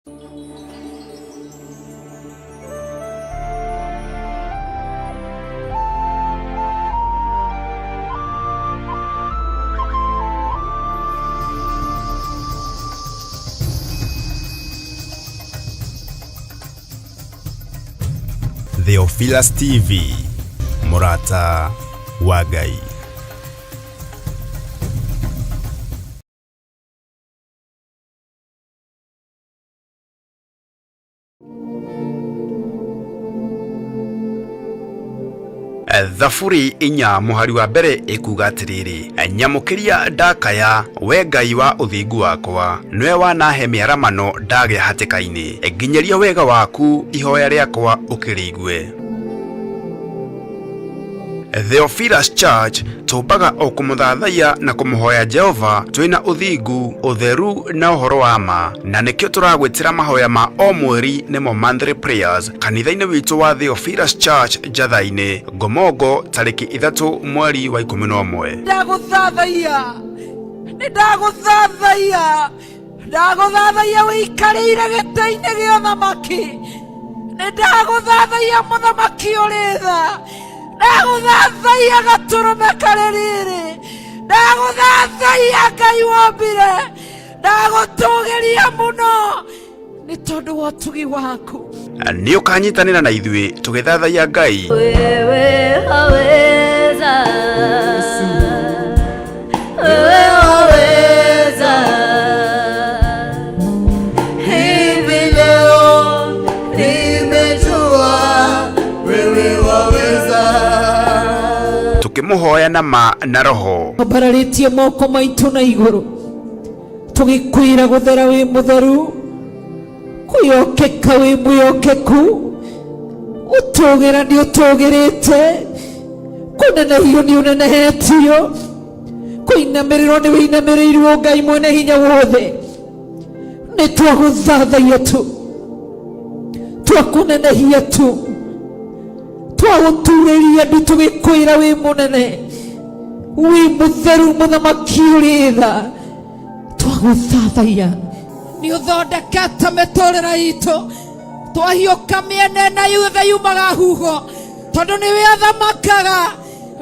Theophilus TV, Mũrata wa Ngai. Thaburi 4 mũhari wa mbere ĩkuga atĩrĩrĩ, nyamũkĩria ndakaya, we Ngai wa ũthingu wakwa, nĩwe wanahe mĩaramano ndagĩa hatĩka-inĩ, nginyĩria wega waku ihoya rĩakwa ũkĩrĩigue. Theophilus Church tũmbaga o kũmũthathaiya na kũmũhoya Jehova twĩna ũthingu, ũtheru na ũhoro wa ma, na nĩkĩo tũragwĩtĩra mahoya ma o mweri nĩmo monthly prayers kanitha-inĩ witũ wa Theophilus Church Njatha-inĩ, Ngomongo, tarĩki 3 mweri wa 11. Ndagũthathaiya, nĩ ndagũthathaiya, ndagũthathaiya wĩikarĩire gĩtĩ-inĩ gĩa ũthamaki, nĩ ndagũthathaiya mũthamaki ũrĩ tha, ndagũthathaiya gatũrũme karĩ riri, ndagũthathaiya Ngai wombire, ndagũtũgĩria mũno nĩ tondũ wa ũtugi waku. Nĩ ũkanyitanĩra na ithuĩ tũgĩthathaiya Ngai. Wewe waweza, wewe waweza. Hivi leo nimejua wewe waweza. Tukĩmũhoya na ma na roho. Ambararĩtie moko maitũ na igũrũ tũgĩkwĩra gũthera wĩ mũtheru, kwĩyokeka wĩ mwĩokeku, ũtũgĩra nĩ ũtũgĩrĩte, kũnenehio nĩ ũnenehetio, kũinamĩrĩrwo nĩ wĩinamĩrĩirwo Ngai mwene hinya wothe. Nĩ twagũthathaiya tu, twakũnenehia tu, twagũturĩria ndu tũgĩkwĩra wĩ mũnene, wĩ mũtheru, mũthamaki ũrĩ tha, twagũthathaiya. Nĩ ũthondekete mĩtũrĩre itũ, twahiũka mĩena ĩna yothe yumaga huho, tondũ nĩwe ũthamakaga,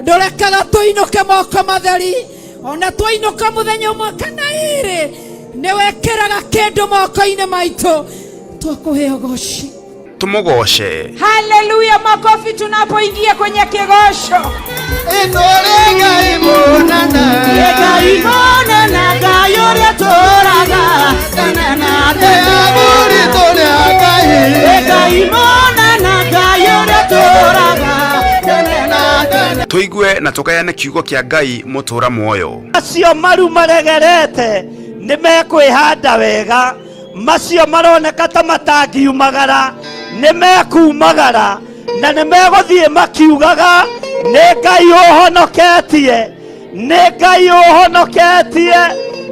ndũrekaga tũinũke moko matheri, ona twainũka mũthenya ũmwe kana ĩrĩ, nĩwekĩraga kĩndũ moko-inĩ maitũ, twakũhe ũgoci. Tũmũgoce. Haleluya, makofi tunapoingia kwenye kigosho. Ĩno rĩ Ngai mũnene. Ngai mũnene, Ngai ũrĩa tũraga tene na tene. Rĩathuri tũrĩa Ngai. Ngai mũnene, Ngai ũrĩa tũraga tene na tene. Tũigue na tũgayane kiugo kĩa Ngai mũtũra muoyo. Macio maru maregerete nĩ mekwĩhanda wega, macio maroneka ta matangiumagara nĩ mekumagara, na nĩ megũthiĩ makiugaga nĩ Ngai ũhonoketie, nĩ Ngai ũhonoketie,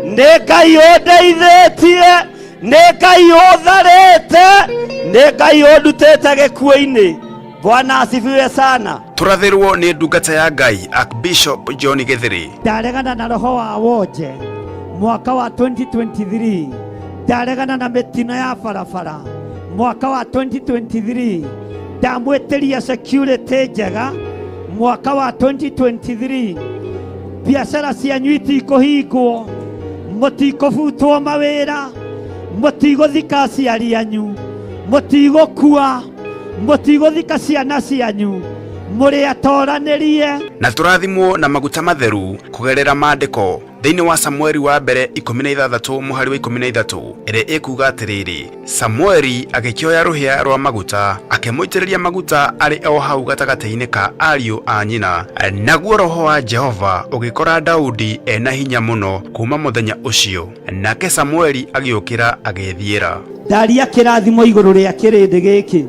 nĩ Ngai ũndeithĩtie, nĩ Ngai ũtharĩte, nĩ Ngai ũndutĩte gĩkuũ-inĩ. Bwana asifiwe sana. Tũrathĩrwo nĩ ndungata ya Ngai Archbishop John Githiri. Ndaregana na roho wa wonje mwaka wa 2023, ndaregana na mĩtino ya barabara mwaka wa 2023, ndamwĩtĩria security njega mwaka wa 2023, biacara cianyu itikũhingwo, mũtikũbutwo mawĩra, mũtigũthika aciari anyu, mũtigũkua, mũtigũthika ciana cianyu, mũrĩ atoranĩrie. Na tũrathimwo na maguta matheru kũgerera maandĩko thĩinĩ wa Samueli wa mbere 16 mũhari wa 13 ĩrĩa ĩkuga atĩrĩrĩ, Samueli agĩkĩoya rũhĩa rwa maguta akĩmũitĩrĩria maguta arĩ o hau gatagatĩ-inĩ ka ariũ a nyina, naguo roho wa Jehova ũgĩkora Daudi ena hinya mũno kuma mũthenya ũcio, nake Samueli agĩũkĩra agĩthiĩra. Ndaria kĩrathimo igũrũ rĩa kĩrĩndĩ gĩkĩ,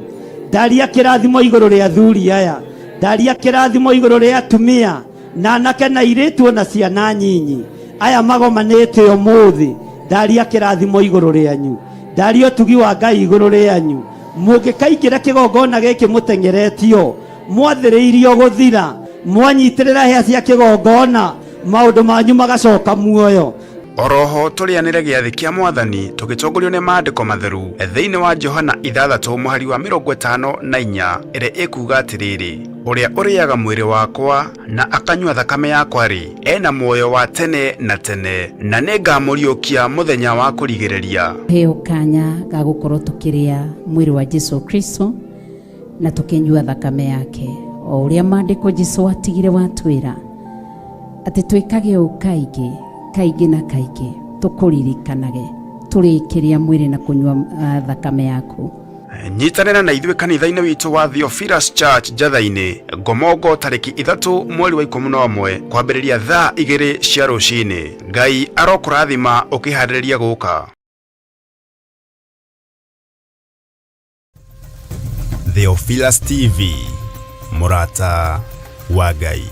ndaria kĩrathimo igũrũ rĩa athuri aya, ndaria kĩrathimo igũrũ rĩa atumia na anake na airĩtu ona ciana nyinyi aya magomanĩte ũmũthĩ, ndaria kĩrathimo igũrũ rĩanyu, ndaria ũtugi wa Ngai igũrũ rĩanyu. Mũngĩkaingĩra kĩgongona gĩkĩ mũteng'eretio, mwathĩrĩirio gũthira, mwanyitĩrĩra hĩa cia kĩgongona, maũndũ manyu magacoka muoyo. Oroho tũrĩanĩre gĩathĩ kĩa mwathani tũgĩtongorio nĩ maandĩko matheru thĩinĩ wa Johana 6 mũhari wa 54 ĩrĩa ĩkuga atĩrĩrĩ, ũrĩa ũrĩaga mwĩrĩ wakwa na akanyua thakame yakwa rĩ, ena muoyo wa tene na tene, na nĩngamũriũkia mũthenya wa kũrigĩrĩria. Heo kanya ga gũkorwo tũkĩrĩa mwĩrĩ wa Jesu Kristo na tũkĩnyua thakame yake, o ũrĩa maandĩko Jesu atigire watwĩra atĩ twĩkage ũũ kaingĩ kaingĩ na kaingĩ, tũkũririkanage tũrĩkĩrĩa mwĩrĩ na kũnyua thakame yaku. Nyitanĩra na ithuĩ kanitha-inĩ witũ wa Theophilus Church Njatha-inĩ, Ngomongo, tarĩki 3 mweri wa 11 kwambĩrĩria thaa 2 cia rũcinĩ. Ngai arokũrathima ũkĩharĩrĩria gũka. Theophilus TV, mũrata wa Ngai.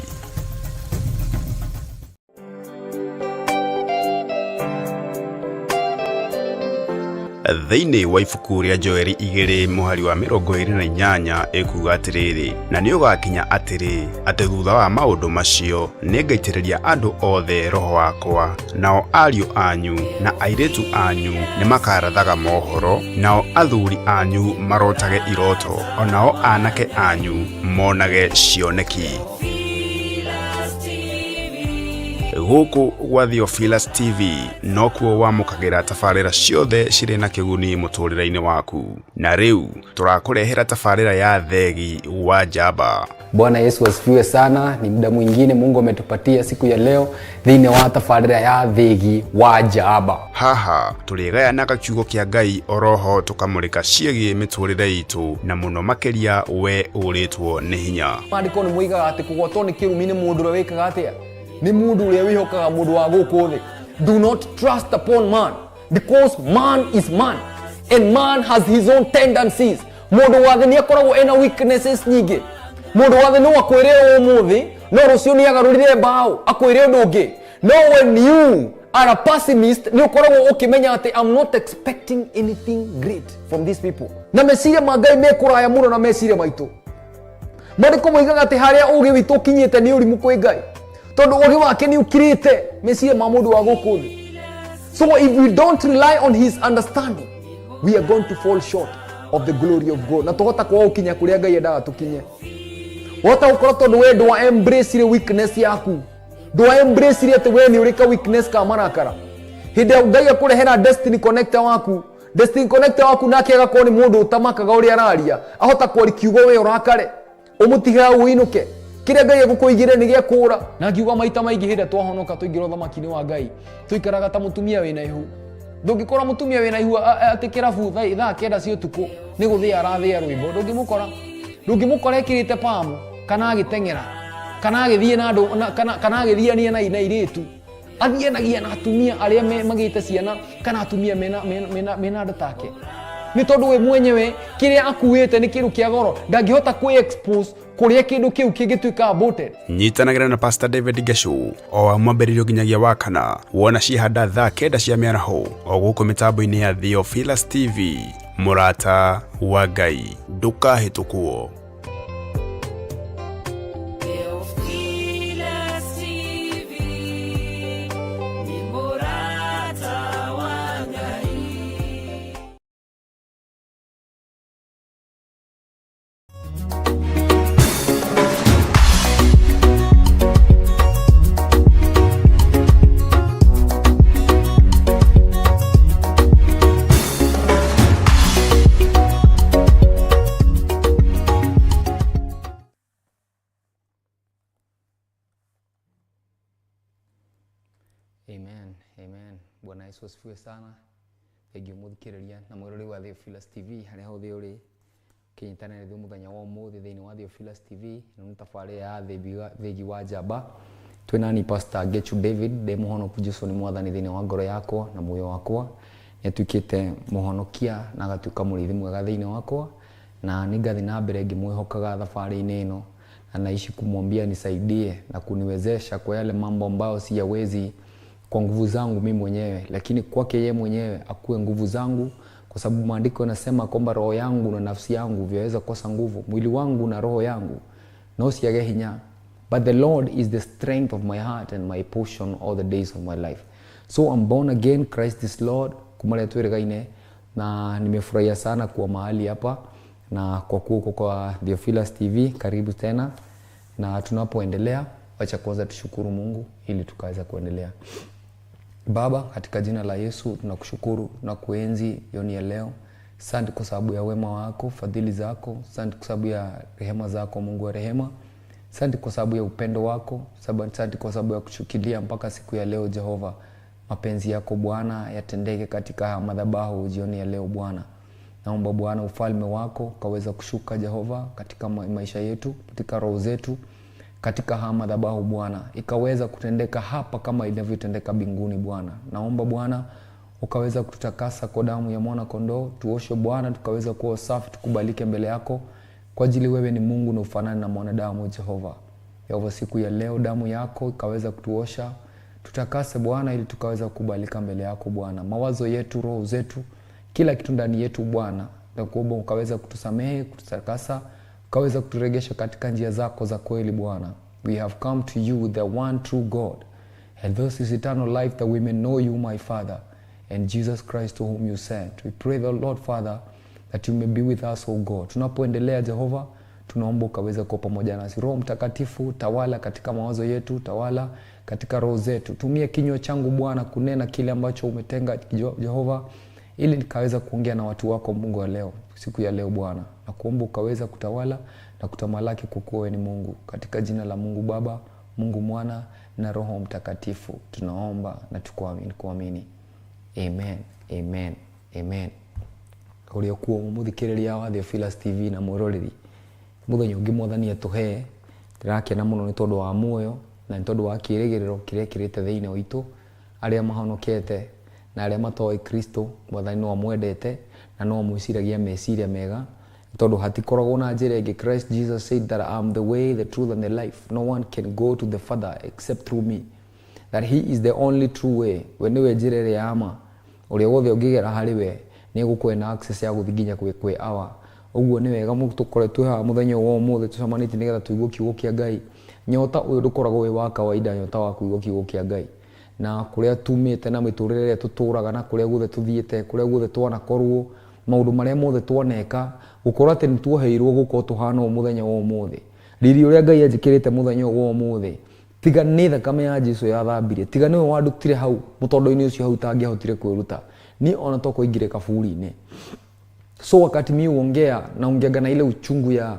Thĩinĩ wa ibuku rĩa Joeli 2 mũhari wa 28 ĩkuga atĩrĩrĩ, na nĩũgakinya atĩrĩ, atĩ thutha wa maũndũ macio nĩngaitĩrĩria andũ othe roho wakwa, nao ariũ anyu na airĩtu anyu nĩmakarathaga mohoro, nao athuri anyu marotage iroto, onao anake anyu monage cioneki. Gũkũ gwa Theophilus TV nokuo wamũkagĩra tabarĩra ciothe cirĩ na kĩguni mũtũrĩre-inĩ waku, na rĩu tũrakũrehera tabarĩra ya Thegi wa Njamba. Bwana Yesu asifiwe sana. Ni muda mwingine Mungu ametupatia siku ya leo thĩinĩ wa tabarĩra ya Thegi wa Njamba. Haha tũrĩgayanaga kiugo kĩa Ngai oroho tũkamũrĩka ciĩgiĩ mĩtũrĩre itũ, na mũno makĩria we ũrĩtwo nĩ hinya. Maandĩko nĩ moigaga atĩ kũgwatwo nĩ kĩrumi nĩ mũndũ ũrĩa wĩkaga atĩa? Nĩ mũndũ ũrĩa wĩhokaga mũndũ wa gũkũ thĩ. Do not trust upon man, because man is man and man has his own tendencies. Mũndũ wa thĩ nĩ akoragwo ena weaknesses nyingĩ. Mũndũ wa thĩ no akwĩre ũmũthĩ, no rũciũ nĩ agarũrire mbaũ akwĩre ũndũ ũngĩ. No when you are a pessimist, nĩ ũkoragwo ũkĩmenya atĩ I'm not expecting anything great from these people. Na meciria ma Ngai me kũraya mũno na meciria maitũ. Maandĩko moigaga atĩ harĩa ũũgĩ witũ ũkinyĩte nĩ ũrimũ kwĩ Ngai, tondũ ũũgĩ wake nĩ ũkirĩte meciria ma mũndũ wa gũkũ thĩ. So if we don't rely on his understanding, we are going to fall short of the glory of God. Na tũhota kwaga gũkinya kũrĩa Ngai endaga tũkinye. Wahota gũkorwo tondũ we ndwa embrace weakness yaku, ndwa embrace atĩ we nĩ ũrĩ ka weakness ka marakara. Hĩndĩ ĩrĩa Ngai akũrehera destiny connector waku, destiny connector waku nake agakorwo nĩ mũndũ ũtamakaga ũrĩa araria, ahota kwaria kiugo we ũrakare, ũmũtige hau ũinũke. Kĩrĩa Ngai egũkũigĩre nĩ gĩa kũũra. Na ngiuga maita maingĩ hĩndĩ ĩrĩa twahonoka twaingĩra ũthamaki-inĩ wa Ngai, tũikaraga ta mũtumia wĩna ihu. Ndũngĩkora mũtumia wĩna ihu atĩ kĩrabu thaa 9 cia ũtukũ nĩ gũthĩa arathĩa rwĩmbo, ndũngĩmũkora. Ndũngĩmũkora ekĩrĩte pamu, kana agĩteng'era, kana agĩthiĩ na andũ, kana agĩthiania na airĩtu. Athianagia na atumia arĩa magĩte ciana, kana atumia mena andũ take. Nĩ tondũ we mwenyewe kĩrĩa akuĩte nĩ kĩndũ kĩa goro, ndangĩhota kwĩ-expose kũrĩa kĩndũ kĩu kĩngĩtuĩka aborted. Nyitanagĩra na Pastor David Geshu o wa mwambĩrĩrio nginyagia wa kana, wona cihanda thaa 9 cia mĩaraho o gũkũ mĩtambo-inĩ ya Theophilus TV. Mũrata wa Ngai, ndũkahĩtũkwo. Amen, amen. Bwana Yesu asifiwe sana. Thengiũ mũthikĩrĩria na mwĩrori wa Theophilus TV harĩa hothe ũrĩ, kĩnyitanĩre ithuĩ mũthenya wa ũmũthĩ thĩinĩ wa Theophilus TV. Ĩno nĩ tabarĩra ya Thegi wa Njamba. Twĩna ni Pastor Gechu David, ndĩ mũhonoku. Jesu nĩ mwathani thĩinĩ wa ngoro yakwa na muoyo wakwa. Nĩ atuĩkĩte mũhonokia na agatuĩka mũrĩithi mwega thĩinĩ wakwa, na nĩ ngathiĩ na mbere ngĩmwĩhokaga thabarĩ-inĩ ĩno, na naishi kumwambia nisaidie na kuniwezesha kwa yale mambo ambayo siyawezi kwa nguvu zangu mimi mwenyewe, lakini kwake yeye mwenyewe akuwe nguvu zangu, kwa sababu maandiko yanasema kwamba roho yangu na nafsi yangu vyaweza kukosa nguvu, mwili wangu na roho yangu no siage hinya, but the Lord is the strength of my heart and my portion all the days of my life. So I'm born again, Christ is Lord, kuma rĩrĩa twĩrĩgaine, na nimefurahia sana kuwa mahali hapa na kwa kuwa uko kwa Theophilus TV, karibu tena. Na tunapoendelea, wacha kwanza tushukuru Mungu ili tukaweza kuendelea. Baba, katika jina la Yesu tunakushukuru na kuenzi jioni ya leo. Asante kwa sababu ya wema wako, fadhili zako. Asante kwa sababu ya rehema zako, Mungu wa rehema. Asante kwa sababu ya upendo wako. Asante kwa sababu ya kushikilia mpaka siku ya leo, Jehova. Mapenzi yako Bwana yatendeke katika madhabahu jioni ya leo Bwana. Naomba Bwana ufalme wako ukaweza kushuka Jehova katika maisha yetu, katika roho zetu, katika haya madhabahu Bwana, ikaweza kutendeka hapa kama inavyotendeka mbinguni Bwana. Naomba Bwana ukaweza kututakasa kwa damu ya mwana kondoo, tuoshe Bwana, tukaweza kuwa safi, tukubalike mbele yako, kwa ajili wewe ni Mungu na ufanani na mwanadamu Jehova. Yehova, siku ya leo damu yako ikaweza kutuosha, tutakase Bwana, ili tukaweza kukubalika mbele yako Bwana. Mawazo yetu, roho zetu, kila kitu ndani yetu Bwana, nakuomba ukaweza kutusamehe, kututakasa, ukaweza kuturegesha katika njia zako za kweli Bwana. We have come to you, the one true God, and this is eternal life, that we may know you, my Father, and Jesus Christ to whom you sent. We pray the Lord Father that you may be with us, O God. Tunapoendelea Jehova, tunaomba ukaweza kuwa pamoja nasi. Roho Mtakatifu, tawala katika mawazo yetu, tawala katika roho zetu. Tumia kinywa changu Bwana kunena kile ambacho umetenga Jehova, ili nikaweza kuongea na watu wako Mungu wa leo, siku ya leo Bwana. Nakuomba ukaweza kutawala na kutamalaki, kwa kuwa wewe ni Mungu. Katika jina la Mungu Baba, Mungu Mwana na Roho Mtakatifu tunaomba na tukuamini, kuamini. Amen, amen, amen. Ũrĩa kuo mũthikĩrĩria wa Theophilus TV na mwĩroreri, mũthenya ũngĩ mwathani atũhe, ndĩrakena mũno nĩ tondũ wa muoyo na nĩ tondũ wa kĩrĩgĩrĩro kĩrĩa kĩrĩte thĩinĩ witũ, arĩa mahonokete na arĩa matoĩ Kristo. Mwathani no amwendete na no amwĩciragia meciria mega, tondũ hatikoragwo na njĩra ĩngĩ. Christ Jesus said that I am the way, the truth and the life. No one can go to the Father except through me, that he is the only true way. We nĩwe njĩra ĩrĩa ya ma, ũrĩa wothe ũngĩgera harĩ we nĩ egũkorwo na access ya gũthiĩ nginya kwĩ awa. Ũguo nĩ wega tũkorwo twĩ haha mũthenya ũyũ wa ũmũthĩ tũcemanĩtie nĩgetha tũigue kiugo kĩa Ngai. Nyota ũyũ ndũkoragwo wĩ wa kawaida, nyota wa kũigua kiugo kĩa Ngai, na kũrĩa tumĩte na mĩtũrĩre ĩrĩa tũtũraga na kũrĩa guothe tũthiĩte, kũrĩa guothe twanakorwo, maũndũ marĩa mothe twaneka, gũkorwo atĩ nĩ tuoheirwo gũkorwo tũhana ũũ mũthenya wa ũmũthĩ, riri ũrĩa Ngai anjĩkĩrĩte mũthenya ũyũ wa ũmũthĩ, tiga nĩ thakame ya Jesu yathambirie, tiga nĩwe wandutire hau mũtondo-inĩ ũcio, hau itangĩahotire kwĩruta niĩ ona to kũingire kaburi-inĩ. So wakati mi huongea, naongeaga na ile uchungu ya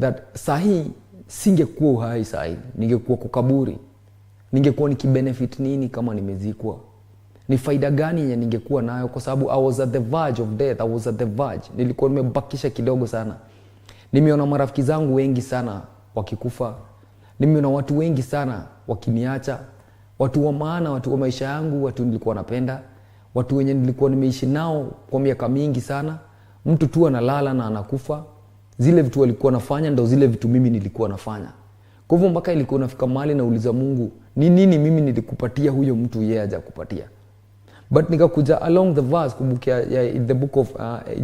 that sahii singekuwa uhai, sahii ningekuwa kwa kaburi. Ningekuwa nikibenefit nini kama nimezikwa? Ni faida gani yenye ningekuwa nayo? Kwa sababu I was at the verge of death. I was at the verge, nilikuwa nimebakisha kidogo sana. Nimeona marafiki zangu wengi sana wakikufa, nimeona watu wengi sana wakiniacha, watu wa maana, watu wa maisha yangu, watu nilikuwa napenda, watu wenye nilikuwa nimeishi nao kwa miaka mingi sana. Mtu tu analala na anakufa. Zile vitu walikuwa nafanya ndo zile vitu mimi nilikuwa nafanya. Kwa hivyo mpaka ilikuwa nafika mahali nauliza Mungu, ni nini mimi nilikupatia huyo mtu yeye hajakupatia? But nikakuja along the verse kubukia ya, in the book of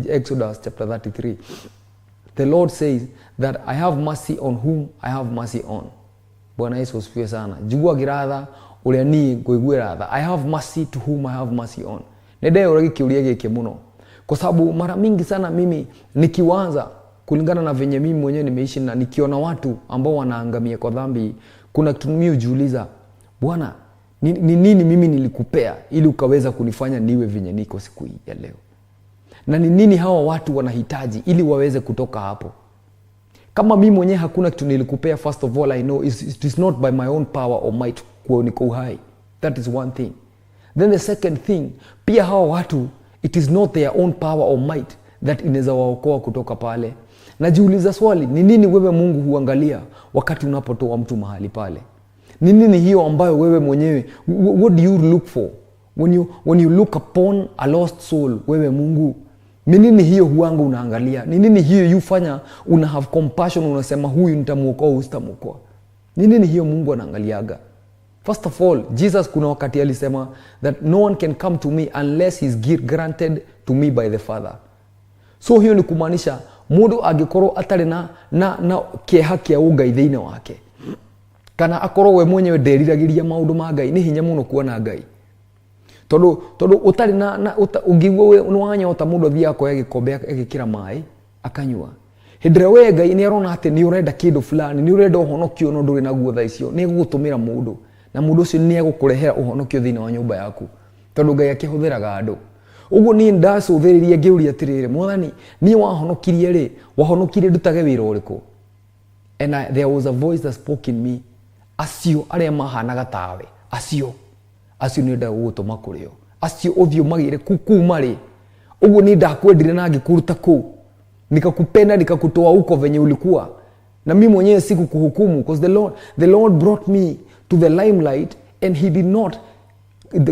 Exodus chapter 33, the Lord says that I have mercy on whom I have mercy on. Bwana Yesu asifiwe sana. Njiguagĩra tha ũrĩa niĩ ngũiguĩra tha. I have mercy to whom I have mercy on. Nĩ ndeyũragia kĩũria gĩkĩ mũno, kwa sababu mara mingi sana mimi nikiwaza kulingana na venye mimi mwenyewe nimeishi na nikiona watu ambao wanaangamia kwa dhambi, kuna kitu mimi hujiuliza, Bwana, ni nini mimi nilikupea ili ukaweza kunifanya niwe venye niko siku hii ya leo? Na ni nini hawa watu wanahitaji ili waweze kutoka hapo? Kama mimi mwenyewe hakuna kitu nilikupea, first of all I know it is not by my own power or might kuwa niko uhai. That is one thing. Then the second thing, pia hawa watu, it is not their own power or might that inaweza waokoa kutoka pale. Najiuliza swali, ni nini wewe Mungu huangalia wakati unapotoa mtu mahali pale? Ni nini hiyo ambayo wewe mwenyewe, what do you look for when you look upon a lost soul? Wewe Mungu, ni nini hiyo huanga unaangalia? Ni nini hiyo yufanya una have compassion, unasema huyu nitamuokoa, huyu sitamuokoa? Ni nini hiyo Mungu anaangaliaga? First of all, Jesus kuna wakati alisema that no one can come to me unless he's granted to me by the Father. So hiyo ni kumaanisha mundu angĩkorwo atarĩ na kĩeha kĩa ũngai thĩinĩ wake, kana akorwo we mwenyewe nderiragĩria maũndũ ma Ngai, nĩ hinya mũno kuona Ngai. Tondu utari na ũngĩigua nĩ wanyota, mũndũ athiaga akoya gĩkombe, agĩkĩra maĩ, akanyua. Hĩndĩ ĩrĩa we Ngai nĩ arona atĩ nĩ ũrenda kĩndũ fulani, nĩ ũrenda ũhonokio no ndũrĩ naguo thaa icio, nĩ egũgũtũmĩra mũndũ, na mũndũ ũcio nĩ egũkũrehera ũhonokio thĩinĩ wa nyũmba yaku, tondũ Ngai akĩhũthĩraga andũ. Ũguo niĩ ndacũthĩrĩria ngĩũria atĩrĩrĩ, Mwathani, niĩ wahonokirie rĩ, wahonokirie ndutage wĩra ũrĩkũ? And there was a voice that spoke in me, acio arĩa mahanaga tawe, acio nĩ ndaga gũgũtũma kũrĩ o, acio ũthiĩ ũmagĩre kuma rĩ. Ũguo niĩ ndakwendire na ngĩkũruta kũu, nikakupenda, nikakutoa huko venye ulikuwa, na mi mwenyewe sikukuhukumu, because the Lord brought me to the limelight and he did not,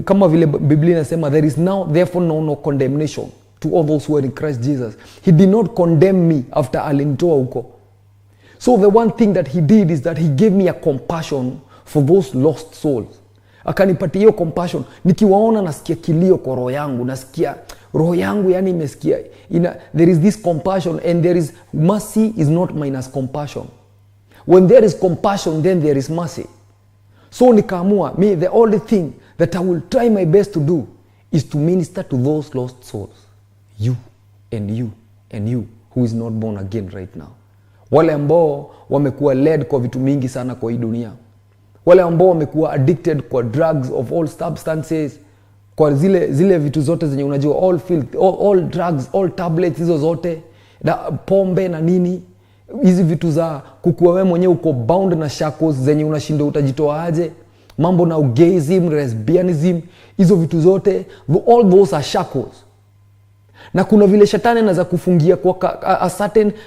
kama vile Biblia inasema, "There is now therefore no condemnation to all those who are in Christ Jesus." He did not condemn me after alinitoa huko. So the one thing that he did is that he gave me a compassion for those lost souls. Akanipatia hiyo compassion. Nikiwaona nasikia kilio kwa roho yangu, nasikia roho yangu yani imesikia there is this compassion, and there is mercy is not minus compassion. When there is compassion, then there is mercy. So nikaamua me, the only thing that I will try my best to do is to minister to those lost souls, you and you and you who is not born again right now, wale ambao wamekuwa led kwa vitu mingi sana kwa hii dunia, wale ambao wamekuwa addicted kwa drugs of all substances, kwa zile vitu zote zenye unajua, all filth, all drugs, all tablets, hizo zote na pombe na nini, hizi vitu za kukuwa wewe mwenyewe uko bound na shackles zenye unashinda utajitoa aje, mambo na gayism, lesbianism, hizo vitu zote, all those are shackles. Na kuna vile shetani anaweza kufungia kwa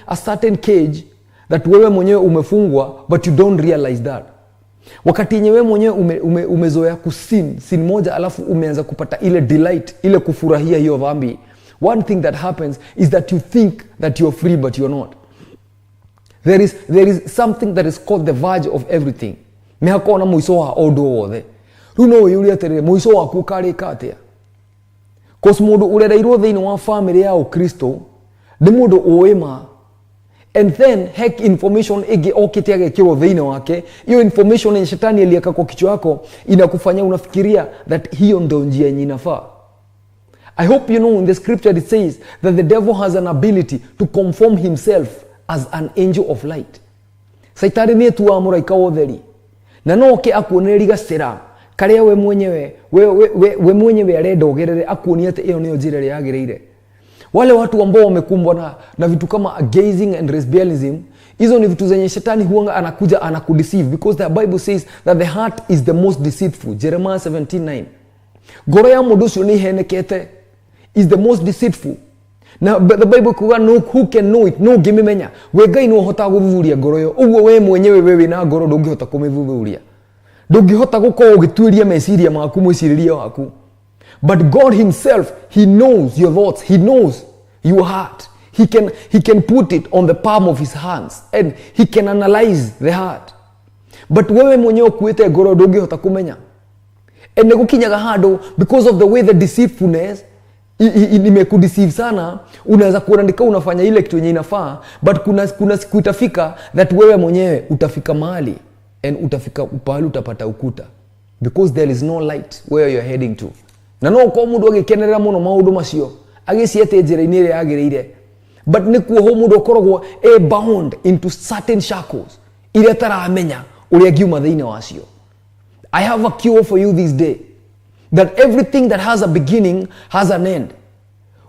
a certain cage that wewe mwenyewe umefungwa, but you don't realize that. Wakati yenye wewe mwenyewe umezoea kusin sin moja, alafu umeanza kupata ile delight, ile kufurahia hiyo dhambi, one thing that happens is that you think that you're free, but you're not. There is something that is called the verge of everything. Nĩ hakoragwo na mũico wa o ũndũ o wothe. Rĩu no wĩyũrie atĩrĩrĩ, mũico waku ũkarĩka atĩa? 'Cause mũndũ ũrereirwo thĩinĩ wa family ya ũkristo nĩ mũndũ ũĩ ma, and then heck, information ĩngĩ okĩte agekĩrwo thĩinĩ wake. Hiyo information yenye shetani aliweka kwa kichwa yako inakufanya unafikiria that hiyo ndo njia yenye inafaa. I hope you know, in the scripture it says that the devil has an ability to conform himself as an angel of light. Saitani nĩ etuaga mũraika wa ũtheri, na no oke akuonereria gacĩra karĩa we mwenyewe arenda ũgerere, akuonie atĩ ĩyo nĩyo njĩra ĩrĩa yagĩrĩire. Wale watu ambao wamekumbwa na vitu kama gayism and lesbianism, hizo ni vitu zenye shetani huanga anakuja anakudeceive, because the Bible says that the heart is the most deceitful, Jeremiah 17:9. Ngoro ya mũndũ ũcio nĩ ihenekete, is the most deceitful. Na the Bible kuga, "No, who can know it?" No ũngĩmĩmenya we Ngai no ũhotaga gũthuthuria ngoro ĩyo. Ũguo we mwenyewe, we wĩna ngoro, ndũngĩhota kũmĩthuthuria, ndũngĩhota gũkorwo ũgĩtuĩria meciria maku, mwĩcirĩrie waku. But God himself, he knows your thoughts, he knows your heart. He can put it on the palm of his hands and he can analyze the heart. But wewe mwenyewe ũkuĩte ngoro ndũngĩhota kũmenya. And nĩ gũkinyaga handũ, because of the way the deceitfulness imekudeceive sana, unaweza kuona ni kaa unafanya ile kitu yenye inafaa, but kuna siku itafika that wewe mwenyewe utafika mahali and utafika pahali utapata ukuta, because there is no light where you're heading to. Na no ũkorwo mũndũ agĩkenerera mũno maũndũ macio, agĩciete njĩra-inĩ ĩrĩa yagĩrĩire, but nĩ kuohwo mũndũ ũkoragwo e bound into certain shackles iria ataramenya ũrĩa angiuma thĩinĩ wacio. I have a cure for you this day, that everything that has a beginning has an end.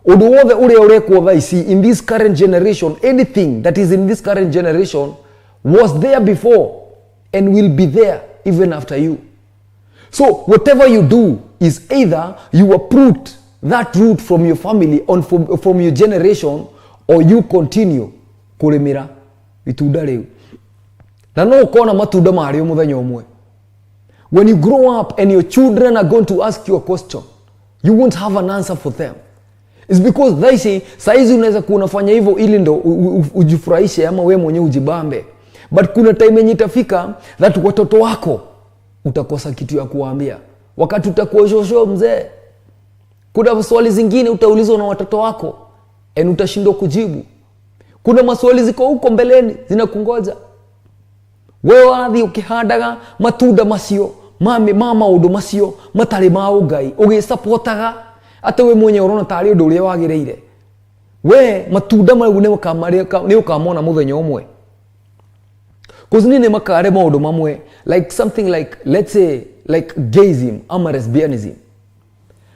Ũndũ wothe ũrĩa ũrekwo thaa ici in this current generation, anything that is in this current generation was there before and will be there even after you. So whatever you do is either you uproot that root from your family or from your generation, or you continue kũrĩmĩra itunda rĩu, na no ũkona matunda marĩo mũthenya ũmwe. When you grow up and your children are going to ask you a question, you won't have an answer for them. It's because thaa ici, saizi unaweza kuwa unafanya hivyo ili ndo ujifurahishe ama we mwenyewe ujibambe, but kuna time yenye itafika that watoto wako utakosa kitu ya kuwaambia wakati utakuwa shosho mzee. Kuna swali zingine utaulizwa na watoto wako and utashindwa kujibu. Kuna maswali ziko huko mbeleni zinakungoja. We wathi ukihandaga matunda macio. Ma maũndũ macio matarĩ ma ũngai ũgĩcapotaga atĩ we mwenyewe ũrona tarĩ ũndũ ũrĩa wagĩrĩire, we matunda mau nĩ ũkamona mũthenya ũmwe. Cause nini makare maũndũ mamwe, like something like, let's say, like gayism ama lesbianism.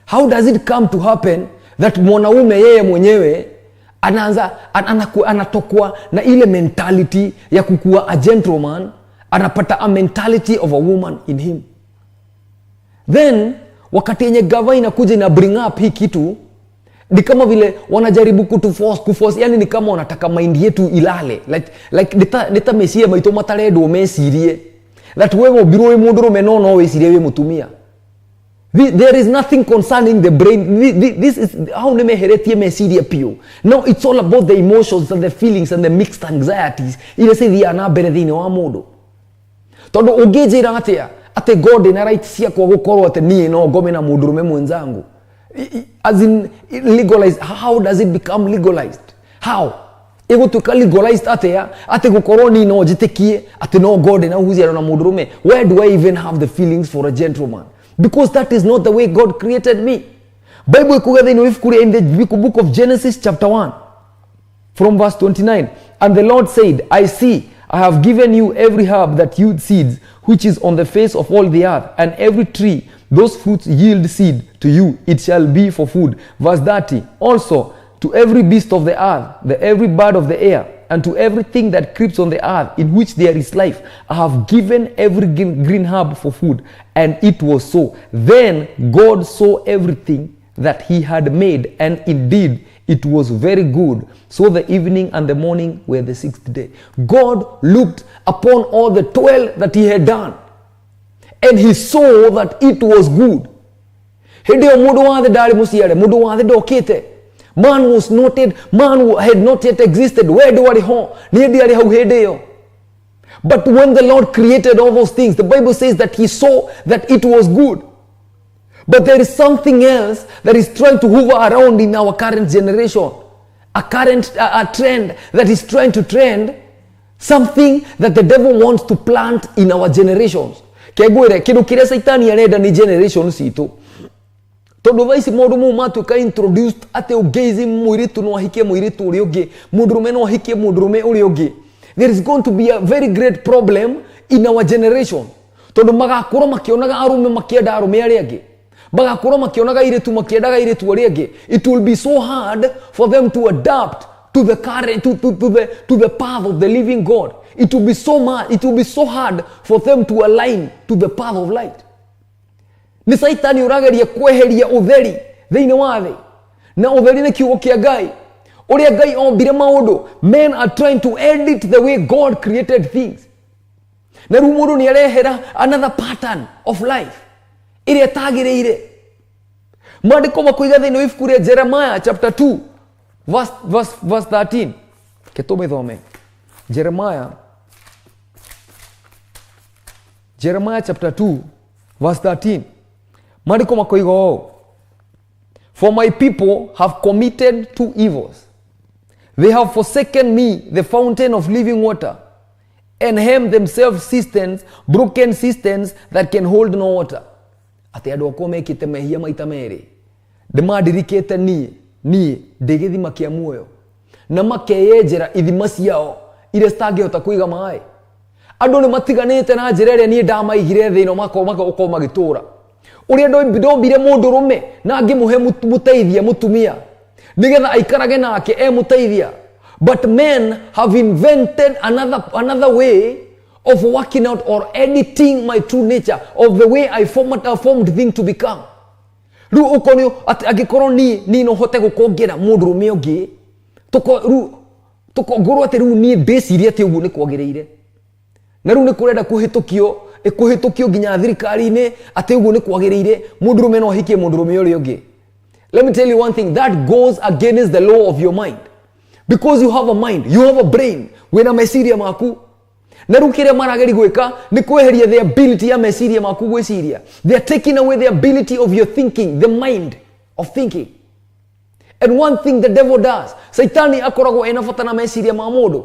How does it come to happen that mwanaume yeye mwenyewe anaanza anatokwa na ile mentality ya kukuwa a gentleman, anapata a mentality of a woman in him? Then wakati yenye gava inakuja ina bring up hii kitu, ni kama vile wanajaribu kutuforce, kuforce, yani ni kama wanataka mind yetu ilale, like nita meciria maitũ matarendwo mecirie that we wombirwo wĩ mũndũrũme no wĩcirie wĩ mũtumia. There is nothing concerning the brain. This is how nĩmeheretie meciria piũ. No, it's all about the emotions and the feelings and the mixed anxieties iria cithiaga na mbere thĩinĩ wa mũndũ. Tondũ ũngĩnjĩra atĩa atĩ God na right ciakwa gũkorwo atĩ niĩ no ngome na mũndũrũme mwenzangu? As in legalized, how does it become legalized? How ĩgũtuĩka legalized atĩa atĩ gũkorwo niĩ no njĩtĩkie atĩ no God na uhusiano na mũndũrũme? Where do I even have the feelings for a gentleman? Because that is not the way God created me. Bible ikuga thĩinĩ wa ibuku rĩa, in the book of Genesis chapter 1 from verse 29, "And the Lord said, 'I see I have given you every herb that yields seeds, which is on the face of all the earth, and every tree those fruits yield seed. To you it shall be for food.'" Verse 30, "Also to every beast of the earth, the every bird of the air, and to everything that creeps on the earth in which there is life, I have given every green herb for food." And it was so. Then God saw everything that he had made, and indeed it was very good. So the evening and the morning were the sixth day. God looked upon all the toil that he had done, and he saw that it was good. Hĩndĩ ĩyo mũndũ wa thĩ ndarĩ mũciare, mũndũ wa thĩ ndokĩte. Man was not yet, man had not yet existed. We ndwarĩ ho, niĩ ndiarĩ hau hĩndĩ ĩyo. But when the Lord created all those things, the Bible says that he saw that it was good. But there is something else that is trying to hover around in our current generation, a trend that is trying to trend, something that the devil wants to plant in our generations. Kengwĩre kĩndũ kĩrĩa Caitani arenda nĩ generation citũ, tondũ thaa ici maũndũ mau matuĩka introduced atĩ ũgayism, mũirĩtu no ahikie mũirĩtu ũrĩa ũngĩ, mũndũrũme no ahikie mũndũrũme ũrĩa ũngĩ, there is going to be a very great problem in our generation, tondũ magakorwo makĩonaga arũme makĩenda arũme arĩa angĩ, magakorwo makĩonaga airĩtu makĩendaga airĩtu arĩa angĩ. It will be so hard for them to adapt to the current to the path of the living God. It will be so much, it will be so hard for them to align to the path of light. Nĩ Caitani ũrageria kweheria ũtheri thĩinĩ wa thĩ, na ũtheri nĩ kiugo kĩa Ngai, ũrĩa Ngai ombire maũndũ. Men are trying to edit the way God created things, na rĩu mũndũ nĩ arehera another pattern of life ĩrĩa ĩtagĩrĩire. Maandĩko makoiga thĩinĩ wa ibuku rĩa Jeremiah chapter 2 verse 13. Ke tũmĩthome Jeremiah chapter 2 verse 13. Maandĩko makoiga ũũ, "For my people have committed two evils. They have forsaken me, the fountain of living water, and hewn themselves cisterns, broken cisterns that can hold no water." Atĩ andũ akwa mekĩte mehia maita merĩ: ndĩmandirikĩte niĩ, niĩ ndĩ gĩthima kĩa muoyo, na makeyenjera ithima ciao iria citangĩhota kũiga maĩ. Andũ nĩ matiganĩte na njĩra ĩrĩa niĩ ndamaigire thĩ ĩno makorwo magĩtũra, ũrĩa ndombire mũndũrũme na ngĩmũhe mũteithia mũtumia nĩgetha aikarage nake e mũteithia. But men have invented another way of working out or editing my true nature of the way I formed thing to become. Rĩu ũkonio atĩ angĩkorwo niĩ no hote gũkongera mũndũrũme ũngĩ, rĩu tũkongorwo atĩ rĩu niĩ ndĩcirie atĩ ũguo nĩ kwagĩrĩire, na rĩu nĩ kũrenda kũhĩtũkio nginya thirikari-inĩ atĩ ũguo nĩ kwagĩrĩire, mũndũrũme no ahikie mũndũrũme ũrĩa ũngĩ. Let me tell you one thing that goes against the law of your mind, because you have a mind, you have a brain, wĩna meciria maku. Na rĩu kĩrĩa marageri gwĩka nĩ kweheria the ability ya meciria maku gwĩciria. They are taking away the ability of your thinking, the mind of thinking. And one thing the devil does, Saitani akoragwo ena bata na meciria ma mũndũ,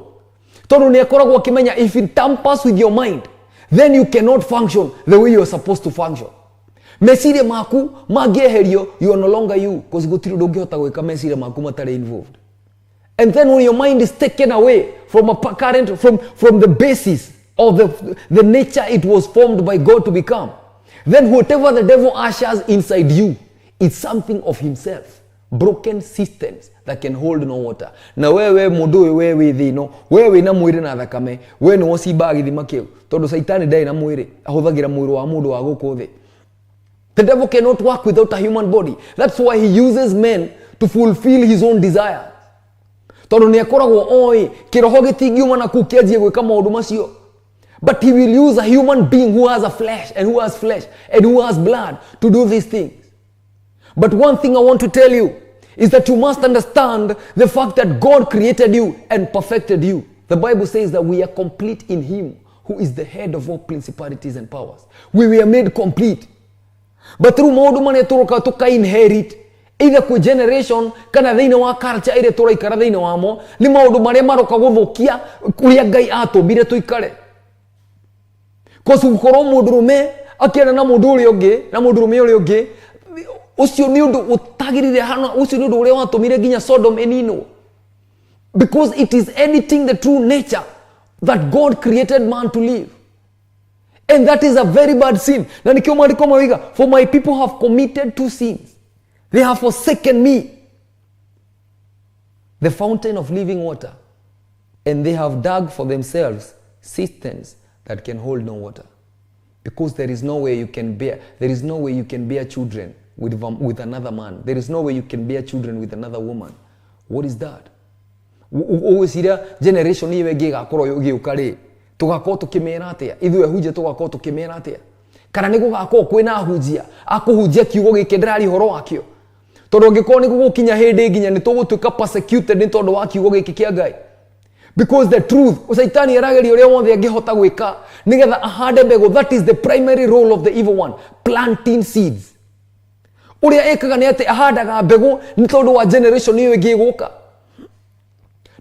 tondũ nĩ akoragwo akĩmenya if it tampers with your mind, Then you cannot function the way you are supposed to function. Meciria maku mangĩeherio, you are no longer you, cause gũtirĩ ũndũ ũngĩhota gwĩka meciria maku matarĩ involved. And then when your mind is taken away from a current, from the basis of the nature it was formed by God to become, then whatever the devil ushers inside you is something of himself. Broken systems that can hold no water. Na wewe mũndũ ũyũ, we wĩ thĩ ĩno, we wĩ na mwĩrĩ na thakame, we nĩ wocimbaga gĩthima kĩu, tondũ caitani ndarĩ na mwĩrĩ, ahũthagĩra mwĩrĩ wa mũndũ wa gũkũ thĩ. The devil cannot work without a human body. That's why he uses men to fulfill his own desires. Tondũ nĩ akoragwo oĩ kĩroho gĩtingiuma na kũu kĩanjie gwĩka maũndũ macio. But he will use a human being who has a flesh and who has flesh and who has blood to do these things. But one thing I want to tell you is that you must understand the fact that God created you and perfected you. The Bible says that we are complete in him who is the head of all principalities and powers. We were made complete. But through maũndũ marĩa tũroka tũka inherit either kwĩ generation kana thĩinĩ wa culture ĩrĩa tũraikara thĩinĩ wamo, nĩ maũndũ marĩa maroka gũthũkia kũrĩa Ngai atũmbire tũikare. Cause gũkorwo mũndũrũme akĩenda na mũndũ ũrĩa ũngĩ na mũndũrũme ũrĩa ũngĩ, ũcio nĩ ũndũ ũtagĩrĩire hana, ũcio nĩ ũndũ ũrĩa watũmire nginya Sodom ĩninwo, because it is editing the true nature that God created man to live. And that is a very bad sin. Na nikio maandĩko maroiga, "For my people have committed two sins. They have forsaken me, the fountain of living water, and they have dug for themselves cisterns that can hold no water." Because there is no way you can bear, there is no way you can bear children with another man. There is no way you can bear children with another woman. What is that? Ũgwĩciria generation ĩyo ĩngĩ ĩgakorwo ĩgĩũka rĩ, tũgakorwo tũkĩmera atĩa? Ithuĩ ahunjia tũgakorwo tũkĩmera atĩa? Kana nĩ gũgakorwo kwĩna ahunjia a kũhunjia kiugo gĩkĩ ndĩraria ũhoro wakĩo? Tondũ angĩkorwo nĩ gũgũkinya hĩndĩ nginya nĩ tũgũtuĩka persecuted nĩ tondũ wa kiugo gĩkĩ kĩa Ngai, because the truth, caitani arageria ũrĩa wothe angĩhota gwĩka nĩgetha ahande mbegũ. That is the primary role of the evil one, planting seeds. Ũrĩa ĩkaga nĩ atĩ ahandaga mbegũ nĩ tondũ wa generation ĩyo ĩngĩ ĩgũka.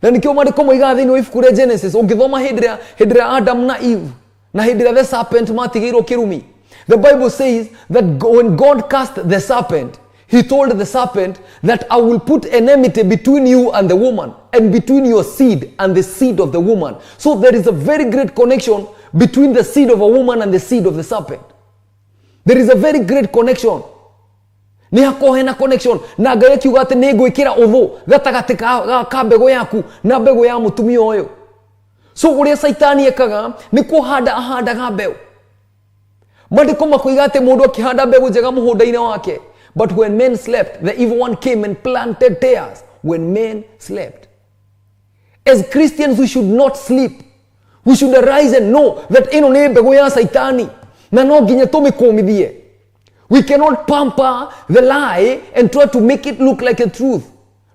Na nikĩo maandĩko moigaga thĩinĩ wa ibuku rĩa Genesis, ũngĩthoma hĩndĩ ĩrĩa Adam na Eve na hĩndĩ ĩrĩa the serpent matigĩirwo kĩrumi, the Bible says that when God cast the serpent, he told the serpent that "I will put enmity between you and the woman and between your seed and the seed of the woman." So there is a very great connection between the seed of a woman and the seed of the serpent. There is a very great connection. Nĩ hakorwo hena connection, na Ngai akiuga atĩ nĩ ngwĩkĩra ũthũ gatagatĩ ka mbegũ yaku na mbegũ ya mũtumia ũyũ. So ũrĩa caitani ekaga nĩ kũhanda ahandaga mbeũ. Maandĩko makoiga atĩ mũndũ akĩhanda mbegũ njega mũgũnda-inĩ wake, but when men slept, the evil one came and planted tares. When men slept. As Christians, we should not sleep. We should arise and know that ĩno nĩ mbegũ ya caitani na no nginya tũmĩkũmithie. We cannot pamper the lie and try to make it look like a truth.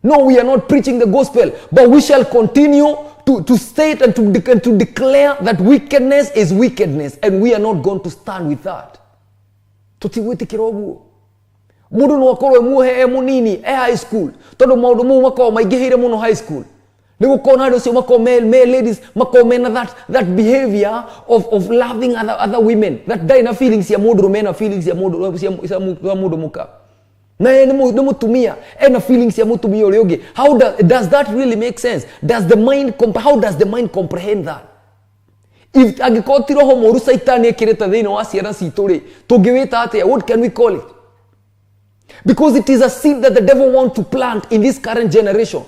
No, we are not preaching the gospel, but we shall continue to state and to declare that wickedness is wickedness, and we are not going to stand with that. Tũtigwĩtĩkĩra ũguo. Mũndũ no akorwo e muohe e mũnini e high school, tondũ maũndũ mau makoragwo maingĩhĩire mũno high school. Nĩ gũkorwo na andũ acio makorwo me ladies, makorwo mena that behavior of loving other women, that ndarĩ na feelings cia mũndũrũme, ena feelings cia mũndũ cia mũndũ mũka, na ye nĩ mũtumia, ena feelings cia mũtumia ũrĩa ũngĩ. How does that really make sense? Does the mind comp how does the mind comprehend that? If angĩkorwo ti roho mũru caitani ĩkĩrĩte thĩinĩ wa ciana citũ rĩ, tũngĩwĩta atĩa? What can we call it? Because it is a seed that the devil want to plant in this current generation,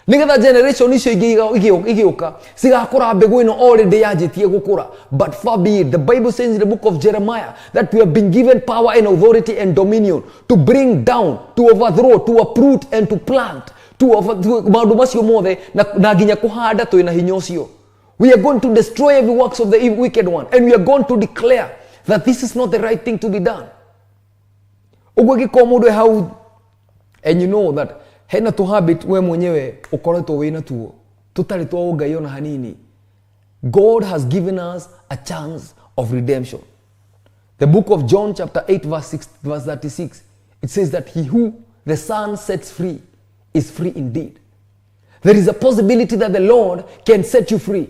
nigetha generation icio ingĩ igĩũka cigakũra mbegũ ĩno already yanjĩtie gũkũra. But far be it. The Bible says in the book of Jeremiah that we have been given power and authority and dominion to bring down, to overthrow, to uproot and to plant, to maũndũ macio mothe na nginya kũhanda. Twĩna hinya ũcio. We are going to destroy every works of the wicked one, and we are going to declare that this is not the right thing to be done. Ũguo ĩngĩkorwo mũndũ e hau and you know that hena tu habit we mwenyewe ũkoretwo wĩna tuo tũtarĩ twa ũngai ona hanini, God has given us a chance of redemption. The book of John, chapter 8, verse 6, verse 36, it says that "He who the Son sets free is free indeed." There is a possibility that the Lord can set you free.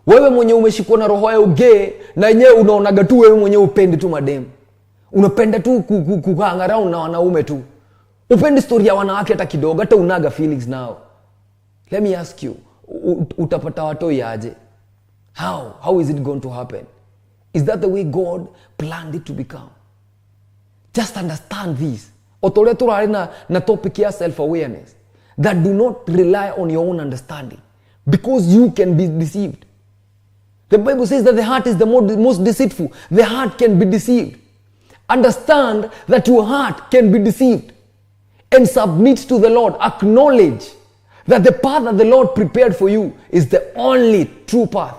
Wewe mwenye umeshikwa na roho ya ugee na yenyewe unaonaga tu wewe mwenyewe upendi tu mademu, unapenda tu kuhang around na wanaume tu, upendi story ya wanawake hata kidogo, hata unaga feelings nao. Let me ask you, utapata watoi aje? How is it going to happen? Is that the way God planned it to become? Just understand this. Otore turari na topic ya self-awareness, that do not rely on your own understanding, because you can be deceived. The Bible says that the heart is the most deceitful. The heart can be deceived. Understand that your heart can be deceived, and submit to the Lord. Acknowledge that the path that the Lord prepared for you is the only true path.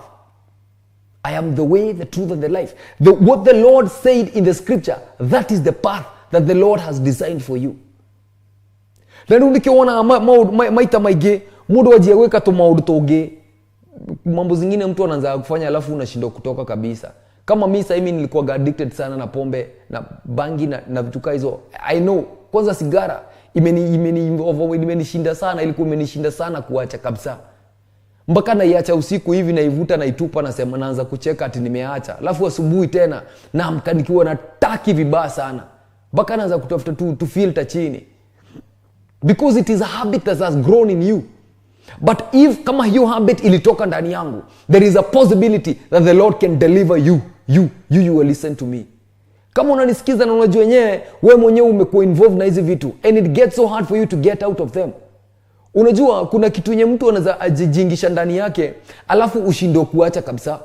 I am the way, the truth, and the life. What the Lord said in the scripture, that is the path that the Lord has designed for you. Na rĩu nĩkĩo wonaga maita maingĩ mũndũ anjia gwĩka tũmaũndũ tũngĩ, mambo zingine mtu anaanza kufanya alafu unashindwa kutoka kabisa. Kama mi sasa hivi nilikuwa addicted sana na pombe na bangi na vitu kama hizo. I know, kwanza sigara imenishinda sana, ilikuwa imenishinda sana kuacha kabisa. Mpaka naiacha usiku hivi, naivuta naitupa, nasema naanza kucheka ati nimeacha. Alafu asubuhi tena naamka nikiwa nataki vibaya sana. Mpaka naanza kutafuta tu filter chini. Because it is a habit that has grown in you. But if kama hiyo habit ilitoka ndani yangu, there is a possibility that the Lord can deliver you. You will listen to me. Kama unanisikiza na unajua wenyewe, wewe mwenyewe umekuwa involved na hizi vitu, and it gets so hard for you to get out of them. Unajua kuna kitu yenye mtu anaweza ajijingisha ndani yake, alafu ushindwe kuacha kabisa.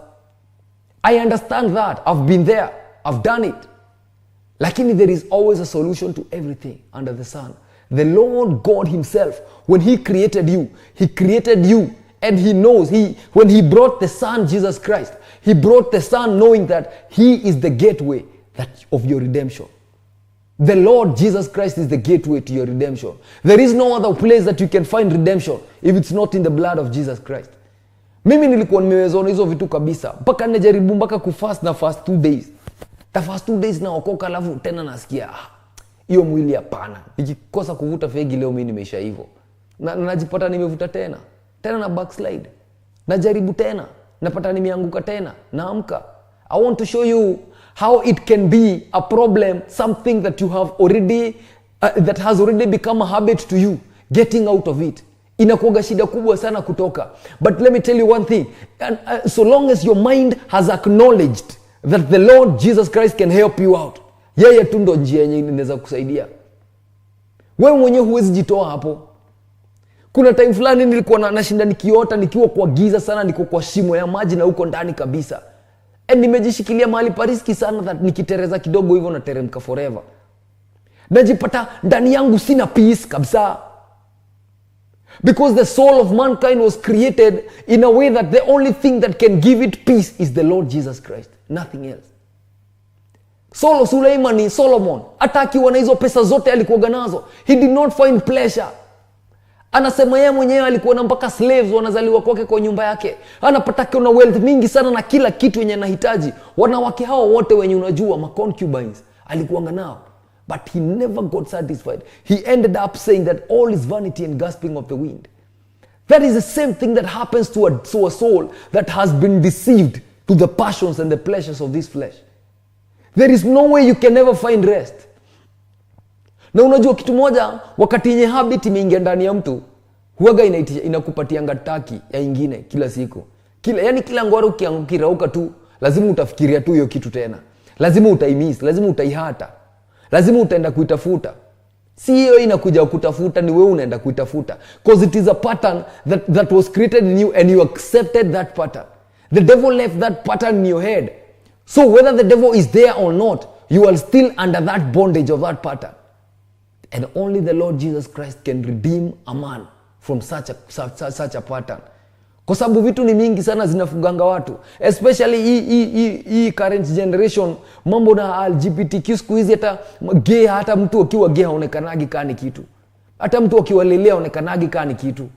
I understand that. I've been there. I've done it. Lakini there is always a solution to everything under the sun. The Lord God himself, when he created you, he created you, and he knows, when he brought the Son, Jesus Christ, he brought the Son knowing that he is the gateway of your redemption. The Lord Jesus Christ is the gateway to your redemption. There is no other place that you can find redemption if it's not in the blood of Jesus Christ. Mimi nilikuwa nimewezwa na hizo vitu kabisa. Mpaka najaribu mpaka kufast na fast 2 days. Ta fast 2 days naokoka, alafu tena nasikia, hiyo mwili hapana. Nikikosa kuvuta fegi leo mimi nimeisha hivyo. Na najipata nimevuta tena. Tena na backslide. Najaribu tena. Napata nimeanguka tena. Naamka. I want to show you how it can be a problem, something that you have already, that has already become a habit to you, getting out of it. Inakuwaga shida kubwa sana kutoka. But let me tell you one thing, and so long as your mind has acknowledged that the Lord Jesus Christ can help you out, yeye tu ndo njia yenye inaweza kusaidia. Wewe mwenyewe huwezi jitoa hapo. Kuna time fulani nilikuwa nashinda nikiota nikiwa kwa giza sana, niko kwa shimo ya maji na huko ndani kabisa. And nimejishikilia mahali pa riski sana that nikitereza kidogo hivyo nateremka forever. Najipata ndani yangu sina peace kabisa. Because the soul of mankind was created in a way that the only thing that can give it peace is the Lord Jesus Christ. Nothing else. Solo Suleimani, Solomon, hata akiwa na hizo pesa zote alikuwa nazo, he did not find pleasure. Anasema yeye mwenyewe alikuwa na mpaka slaves wanazaliwa kwake kwa nyumba yake. Anapata kuna wealth mingi sana na kila kitu yenye anahitaji. Wanawake hao wote wenye unajua ma concubines alikuwa nao. But he never got satisfied. He ended up saying that all is vanity and grasping of the wind. That is the same thing that happens to a soul that has been deceived to the passions and the pleasures of this flesh. There is no way you can ever find rest. Na unajua kitu moja, wakati yenye habit imeingia ndani ya mtu, huwaga inakupatianga taki ya ingine kila siku. Kila ngwaro ukirauka tu, lazima utafikiria tu hiyo kitu tena. Lazima utaimiss, lazima utaihata. Lazima utaenda kuitafuta. Si hiyo inakuja kutafuta, ni wewe unaenda kuitafuta. Because it is a pattern that was created in you and you accepted that pattern. The devil left that pattern in your head. So whether the devil is there or not, you are still under that bondage of that pattern. And only the Lord Jesus Christ can redeem a man from such a pattern. Kwa sababu vitu ni mingi sana zinafuganga watu, especially hii current generation, mambo na LGBTQ siku hizi, hata gay, hata mtu akiwa gay haonekanagi kaa ni kitu. Hata mtu akiwa lelea haonekanagi kaa ni kitu.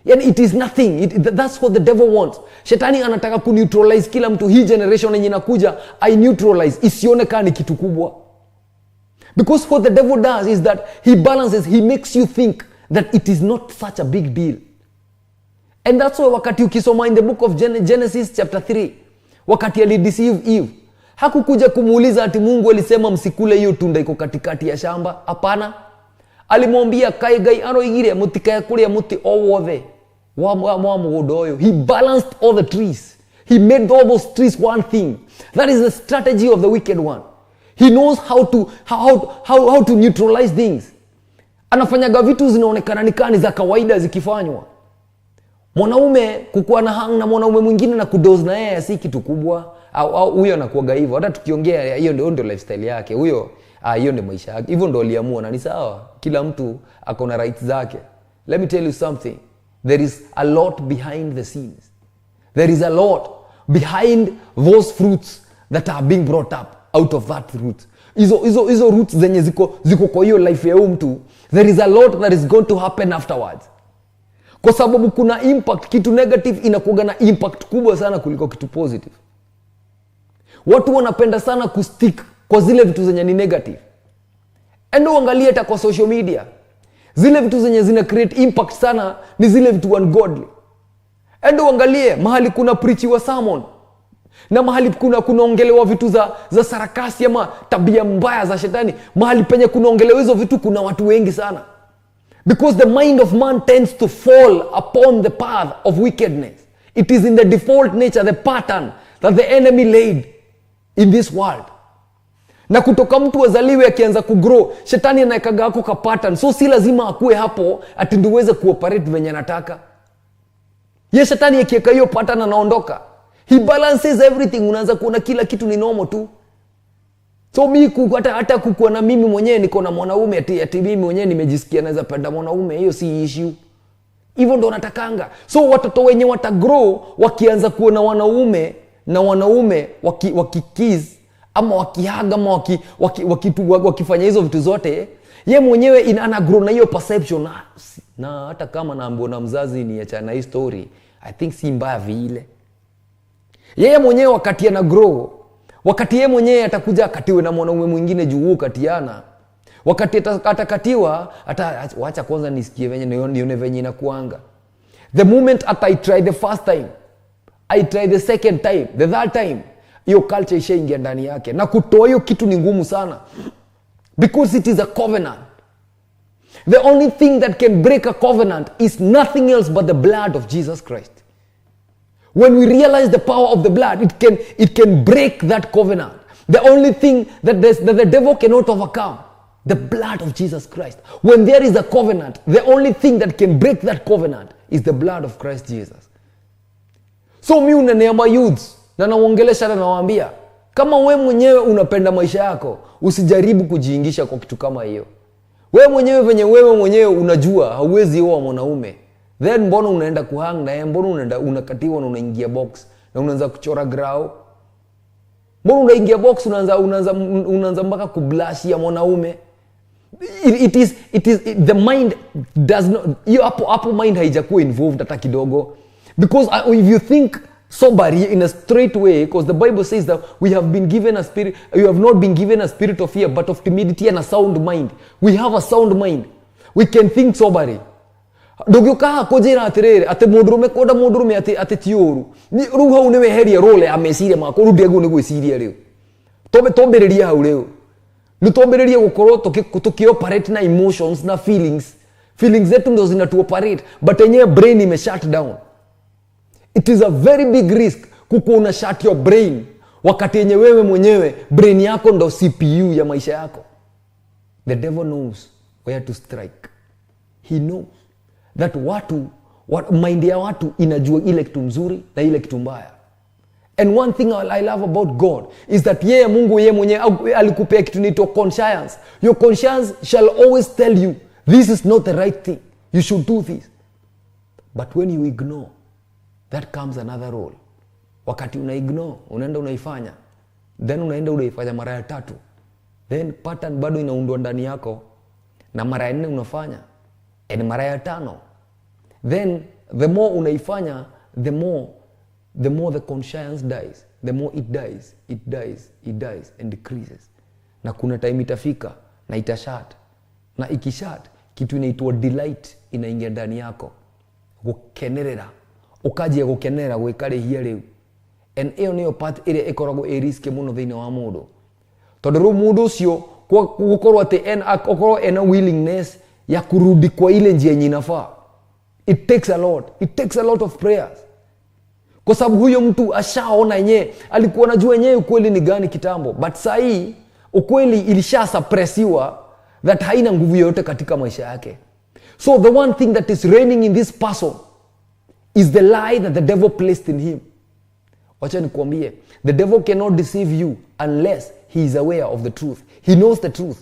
Yani it is nothing. That's what the devil wants. Shetani anataka kuneutralize kila mtu. Hii generation yenye inakuja, I neutralize, isionekane ni kitu kubwa. Because what the devil does is that he balances, he makes you think that it is not such a big deal. And that's why wakati ukisoma in the book of Genesis chapter 3, wakati alideceive Eve, hakukuja kumuuliza ati Mungu alisema msikule hiyo tunda iko katikati ya shamba. Hapana. Alimwambia kai Ngai aroigire mutikae kuria muti o wothe wa mugunda uyu. He balanced all the trees. He made all those trees one thing. That is the strategy of the wicked one. He knows how to neutralize things. Anafanyaga vitu zinaonekana ni kani za kawaida zikifanywa. Mwanaume kukuwa na hang na mwanaume mwingine na kudoze na yeye si kitu kubwa. Au huyo anakuaga hivyo. Hata tukiongea hiyo ndio lifestyle yake. Huyo hiyo ndio maisha yake. Hivyo ndio aliamua na ni sawa. Kila mtu ako na rights zake. Let me tell you something. There is a lot behind the scenes. There is a lot behind those fruits that are being brought up out of that root. Hizo roots zenye ziko kwa hiyo life ya huyu mtu. There is a lot that is going to happen afterwards. Kwa sababu kuna impact, kitu negative inakuwa na impact kubwa sana kuliko kitu positive. Watu wanapenda sana kustick kwa zile vitu zenye ni negative. Endo uangalie hata kwa social media. Zile vitu zenye zina create impact sana ni zile vitu ungodly. Endo uangalie mahali kuna preachiwa sermon na mahali kunaongelewa vitu za sarakasi ama tabia mbaya za shetani. Mahali penye kunaongelewa hizo vitu kuna watu wengi sana. Because the mind of man tends to fall upon the path of wickedness. It is in the default nature, the pattern that the enemy laid in this world. Na kutoka mtu azaliwe akianza kugrow, shetani anaekaga hako ka pattern. So si lazima akue hapo ati ndio uweze kuoperate venye anataka. Ye shetani akieka hiyo pattern anaondoka. He balances everything, unaanza kuona kila kitu ni normal tu. So mi hata kukuwa na mimi mwenyewe niko na mwanaume ati mimi mwenyewe nimejisikia naweza penda mwanaume, hiyo si issue. Hivyo ndo natakanga. So watoto wenye watagrow wakianza kuona wanaume na wanaume wakikiss ama wakihaga ama wakifanya hizo vitu zote, ye mwenyewe ana grow na hiyo perception. Na hata kama naambiwa na mzazi niachane na hii story, I think si mbaya vile. Yeye mwenyewe wakati ana grow, wakati yeye mwenyewe atakuja akatiwe na mwanaume mwingine juu huu katiana. Wakati atakatiwa, wacha kwanza nisikie venye nione venye inakuanga. The moment I try the first time, I try the second time, the third time, hiyo culture ishaingia ndani yake. Na kutoa hiyo kitu ni ngumu sana. Because it is a covenant. The only thing that can break a covenant is nothing else but the blood of Jesus Christ. When we realize the power of the blood, it can break that covenant. The only thing that the devil cannot overcome, the blood of Jesus Christ. When there is a covenant, the only thing that can break that covenant is the blood of Christ Jesus. So mi unaniamba youths, na naongelesha na nawaambia, kama we mwenyewe unapenda maisha yako, usijaribu kujiingisha kwa kitu kama hiyo. We mwenyewe venye wewe mwenyewe unajua hauwezi oa mwanaume, then mbona unaenda kuhang na yeye? Mbona unaenda unakatiwa na unaingia box na unaanza kuchora grau? Mbona unaingia box unaanza mpaka kublush ya mwanaume? It is the mind does not, hiyo hapo mind haijakuwa involved hata kidogo. Because if you think soberly in a straight way, because the Bible says that we have been given a spirit, you have not been given a spirit of fear, but of timidity and a sound mind. We have a sound mind. We can think soberly. Ndũngĩũka kũnjĩra atĩrĩrĩ atĩ mũndũrũme kwenda mũndũrũme atĩ ti ũru. Rĩu hau nĩ weheria role ya meciria maku, rĩu ndĩagĩrĩirwo nĩ gwĩciria rĩu. Twambĩrĩrie hau rĩu. Nĩ twambĩrĩrie gũkorwo tũkĩoperate na emotions na feelings. Feelings zetu ndo zinatuoperate, but yenyewe brain ime shut down. It is a very big risk kukuwa una shut your brain wakati yenye wewe mwenyewe brain yako ndo CPU ya maisha yako. The devil knows where to strike. He knows that mind ya watu inajua ile kitu mzuri na ile kitu mbaya. And one thing I love about God is that yeye Mungu yeye mwenyewe alikupea kitu inaitwa conscience. Your conscience shall always tell you this is not the right thing. You should do this. But when you ignore, that comes another role. Wakati una ignore, unaenda unaifanya. Then unaenda unaifanya mara ya tatu. Then pattern bado inaundwa ndani yako. Na mara ya nne unafanya. And mara ya tano. Then the more unaifanya, the more the conscience dies. The more it dies, it dies, it dies and decreases. Na kuna time itafika na itashut. Na ikishut, kitu inaitwa delight inaingia ndani yako. Gukenerera. Ũkanjia gũkenera gwĩka rĩhia rĩu. And ĩyo nĩyo part ĩrĩa ĩkoragwo ĩ risk mũno thĩinĩ wa mũndũ, tondũ rĩu mũndũ ũcio gũkorwo atĩ okorwo ena willingness ya kurudi kwa ile njia yenye inafaa, it takes a lot. It takes a lot of prayers, kwa sababu huyo mtu ashaona yenyewe, alikuwa anajua yenyewe ukweli ni gani kitambo, but sahii ukweli ilishasuppressiwa that haina nguvu yoyote katika maisha yake. So the one thing that is reigning in this person is the lie that the devil placed in him. Wacha nikuambie, the devil cannot deceive you unless he is aware of the truth. He knows the truth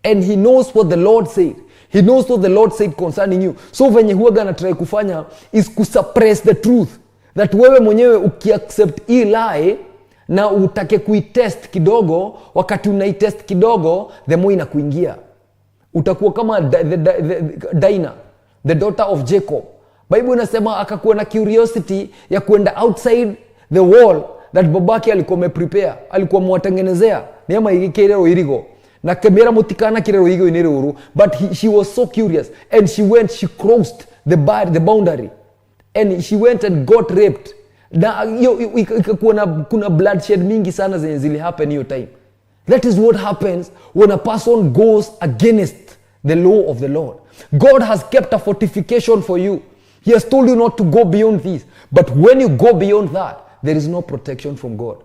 and he knows what the Lord said. He knows what the Lord said concerning you. So venye huwaga anatry kufanya is kusuppress the truth, that wewe mwenyewe ukiaccept hii lie na utake kuitest kidogo, wakati unaitest kidogo, the more inakuingia. Utakuwa kama the Dinah, the daughter of Jacob. Bible inasema akakuwa na curiosity ya kuenda outside the wall that babake alikuwa ameprepare, alikuwa mwatengenezea niama igikirero irigo na kemera mutikana kirero igo-inĩ rũrũ. But she was so curious and she went, she crossed the boundary and she went and got raped. Na hiyo ikakuwa na kuna bloodshed mingi sana zenye zili happen hiyo time. That is what happens when a person goes against the law of the Lord. God has kept a fortification for you. He has told you not to go beyond this, but when you go beyond that, there is no protection from God.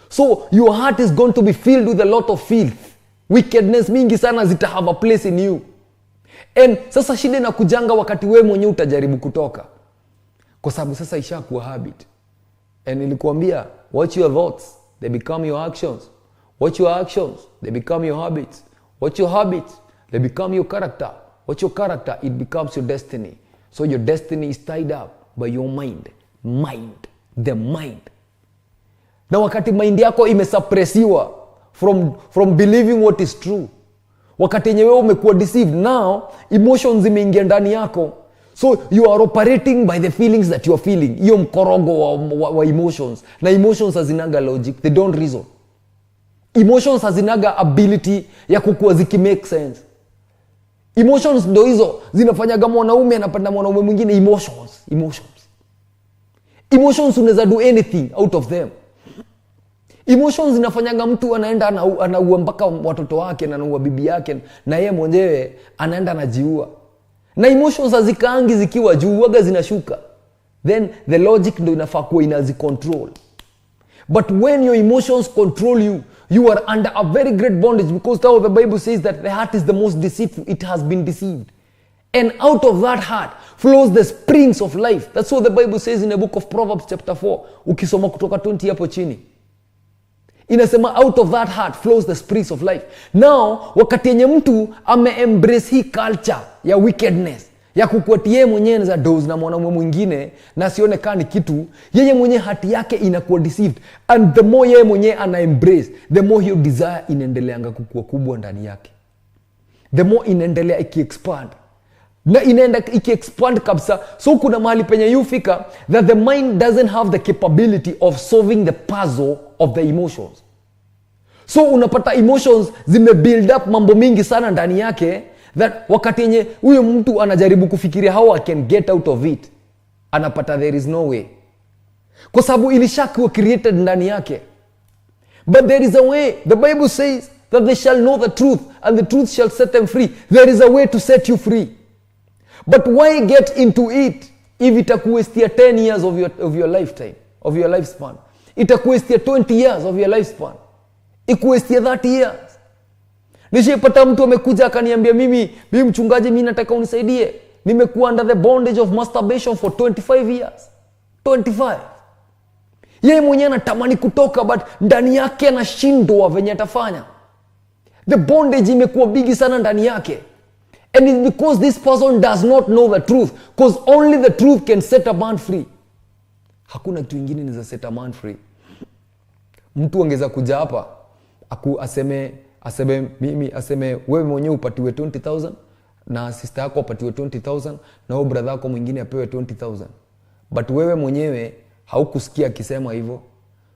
So your heart is going to be filled with a lot of filth. Wickedness mingi sana zita have a place in you. And sasa shida inakujanga wakati wewe mwenyewe utajaribu kutoka, kwa sababu sasa ishakuwa habit. And nilikuambia, watch your thoughts, they become your actions. Watch your actions, they become your habits. Watch your habits, they become your character. Watch your character, it becomes your destiny. So your destiny is tied up by your mind. Mind, the mind. Na wakati mind yako imesuppressiwa from believing what is true, wakati yenye wewe umekuwa deceived, now emotions zimeingia ndani yako. So you are operating by the feelings that you are feeling, hiyo mkorogo wa emotions. Na emotions hazinaga logic, they don't reason. Emotions hazinaga ability ya kukuwa zikimake sense. Emotions ndo hizo zinafanyaga mwanaume anapenda mwanaume mwingine. Emotions, emotions, emotions. Unaweza do anything out of them. Emotions zinafanyaga mtu anaenda anaua mpaka watoto wake na anaua bibi yake na yeye mwenyewe anaenda anajiua. Na emotions hazikaangi zikiwa juu, waga zinashuka. Then the logic ndo inafaa kuwa inazicontrol. But when your emotions control you, you are under a very great bondage, because now the Bible says that the heart is the most deceitful. It has been deceived. And out of that heart flows the springs of life. That's what the Bible says in the book of Proverbs chapter 4. Ukisoma kutoka 20 hapo chini. Inasema out of that heart flows the springs of life. Now, wakati yenye mtu ameembrace hii culture ya wickedness, ya kukuatia yeye mwenyewe za dose na mwanaume mwingine na asione kaa ni kitu, yeye mwenyewe heart yake inakuwa deceived. And the more yeye mwenyewe ana embrace, the more hiyo desire inaendeleanga kukua kubwa ndani yake, the more inaendelea ikiexpand na inaenda ikiexpand kabisa. So kuna mahali penye yufika that the mind doesn't have the capability of solving the puzzle of the emotions. So unapata emotions zimebuild up mambo mingi sana ndani yake that wakati yenye huyo mtu anajaribu kufikiria how I can get out of it, anapata there is no way, kwa sababu ilishakuwa created ndani yake. But there is a way. The Bible says that they shall know the truth and the truth shall set them free. There is a way to set you free. But why get into it if itakuwastia 10 years of your lifetime, of your lifespan? Itakuwastia 20 years of your lifespan, ikuwastia 30 years. Nishaipata mtu amekuja akaniambia, Mimi mchungaji, mi nataka unisaidie. Nimekuwa under the bondage of masturbation for 25 years." 25. Yeye mwenyewe anatamani kutoka, but ndani yake anashindwa venye atafanya. The bondage imekuwa bigi sana ndani yake. And it's because this person does not know the truth, because only the truth can set a man free. Hakuna kitu ingine inaweza set a man free. Mtu angeza kuja hapa aku aseme mimi, aseme wewe mwenyewe upatiwe 20,000 na sister yako apatiwe 20,000 na huyo brother yako mwingine apewe 20,000, but wewe mwenyewe haukusikia akisema hivyo.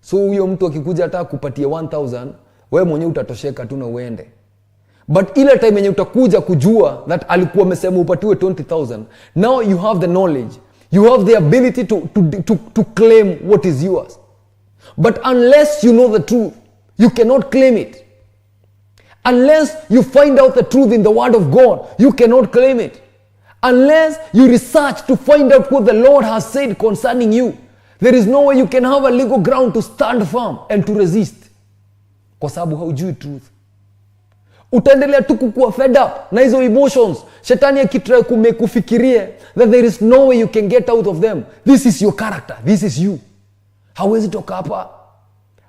So huyo mtu akikuja hata kupatia 1000, wewe mwenyewe utatosheka tu na uende. But ile time yenye utakuja kujua that alikuwa amesema upatiwe 20,000, now you have the knowledge. You have the ability to claim what is yours. But unless you know the truth, you cannot claim it. Unless you find out the truth in the Word of God, you cannot claim it. Unless you research to find out what the Lord has said concerning you, there is no way you can have a legal ground to stand firm and to resist. Kwa sababu haujui truth. Utaendelea tu kukuwa fed up na hizo emotions. Shetani akitry kumekufikirie that there is no way you can get out of them. This is your character. This is you. Hauwezi toka hapa.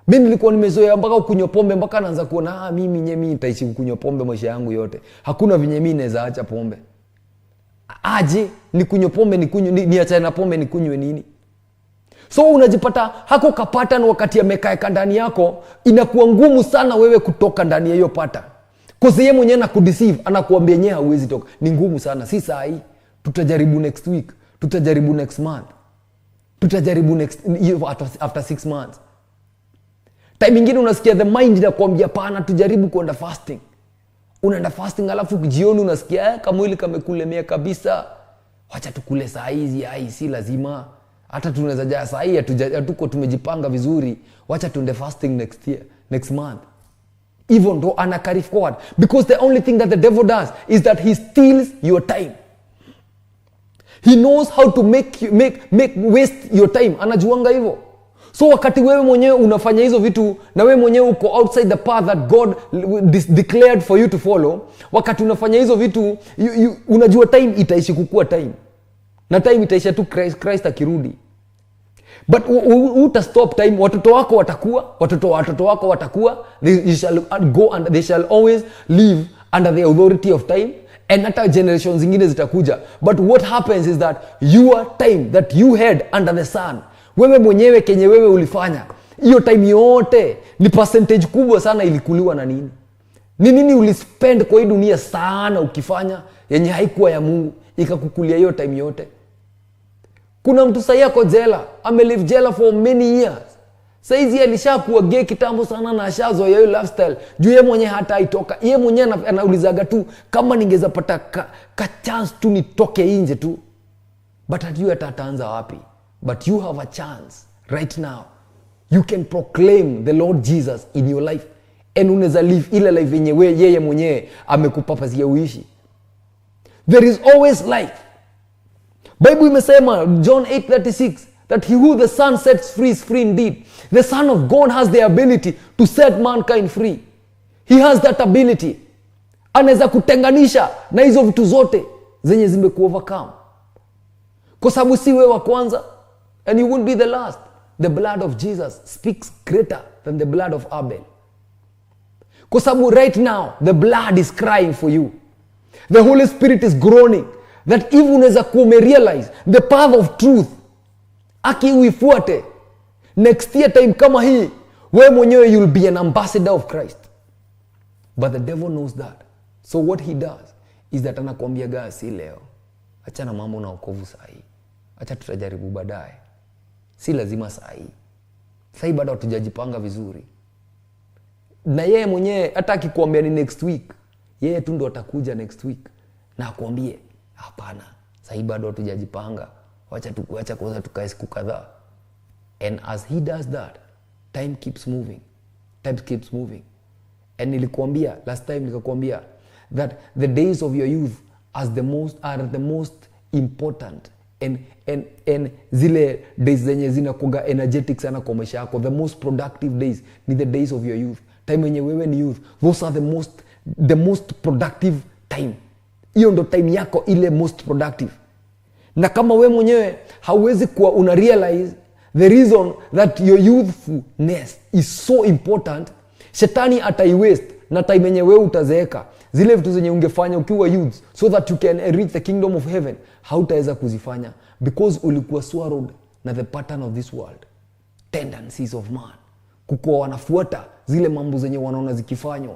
Mi nilikuwa nimezoea mpaka kunywa pombe, mpaka naanza kuona, mimi nye mi nitaishi kunywa pombe maisha yangu yote. Hakuna venye mi naweza acha pombe. Aje nikunywe pombe, niachane na pombe nikunywe nini? So unajipata hako ka pattern wakati amekaeka ndani yako, inakuwa ngumu sana wewe kutoka ndani ya hiyo pattern. Cause yeye mwenyewe anakudeceive, anakuambia yeye hauwezi toka. Ni ngumu sana, si saa hii. Tutajaribu next week, tutajaribu next month, tutajaribu next after 6 months. Time nyingine unasikia the mind inakuambia pana, tujaribu kwenda fasting. Unaenda fasting alafu jioni unasikia kamwili kamekulemea kabisa. Wacha tukule saa hizi, ai si lazima. Hata tunaweza jaa saa hii, hatuko tumejipanga vizuri. Wacha tuende fasting next year, next month. Even though ana carry forward, because the only thing that the devil does is that he steals your time. He knows how to make you, make, make waste your time. Anajuanga hivyo. So wakati wewe mwenyewe unafanya hizo vitu na wewe mwenyewe uko outside the path that God declared for you to follow, wakati unafanya hizo vitu, unajua time itaishi kukua time. Na time itaisha tu Christ akirudi. But uta stop time, watoto wako watakuwa, watoto wako watakuwa, they shall go and they shall always live under the authority of time, and hata generations zingine zitakuja. But what happens is that your time that you had under the sun, wewe mwenyewe kenye wewe ulifanya, hiyo time yote ni percentage kubwa sana ilikuliwa na nini? Ni nini ulispend kwa hii dunia sana ukifanya yenye haikuwa ya Mungu ikakukulia hiyo time yote? Kuna mtu sahii ako jela, amelive jela for many years. Saizi alishakuwa gay kitambo sana na ashazoea hiyo lifestyle. Juu yeye mwenyewe hata haitoka. Yeye mwenyewe anaulizaga tu kama ningeza pata ka chance tu nitoke nje tu. But hajui hata ataanza wapi. But you have a chance right now. You can proclaim the Lord Jesus in your life. And unaweza live ile life yenye yeye mwenyewe amekupapasia uishi. There is always life. Bible imesema John 8:36 that he who the Son sets free is free indeed. The Son of God has the ability to set mankind free. He has that ability. Anaweza kutenganisha na hizo vitu zote zenye zimekuovercome. Kwa sababu si wewe wa kwanza and you won't be the last. The blood of Jesus speaks greater than the blood of Abel. Kwa sababu right now the blood is crying for you. The Holy Spirit is groaning that if unaweza kuwa umerealize the path of truth, aki uifuate, next year time kama hii wewe mwenyewe you'll be an ambassador of Christ. But the devil knows that. So what he does is that anakuambia gaa si leo, achana mambo na wokovu saa hii, acha tutajaribu baadaye, si lazima saa hii, saa hii bado hatujajipanga vizuri. Na yeye mwenyewe hata akikuambia ni next week, yeye tu ndo atakuja next week na akwambie hapana, saa hii bado hatujajipanga, wacha kwanza tukae siku kadhaa. And as he does that, time keeps moving. Time keeps moving. And nilikuambia last time, nikakwambia that the days of your youth are the most important and zile days zenye zinakuwa energetic sana kwa maisha yako, the most productive days ni the days of your youth. Time yenye wewe ni youth, those are the most productive time. Hiyo ndo time yako ile most productive. Na kama wewe mwenyewe hauwezi kuwa una realize the reason that your youthfulness is so important, shetani ataiwaste na time yenye wewe utazeeka. Zile vitu zenye ungefanya ukiwa youth so that you can reach the kingdom of heaven, hautaweza kuzifanya because ulikuwa swallowed na the pattern of this world, tendencies of man, kukuwa wanafuata zile mambo zenye wanaona zikifanywa.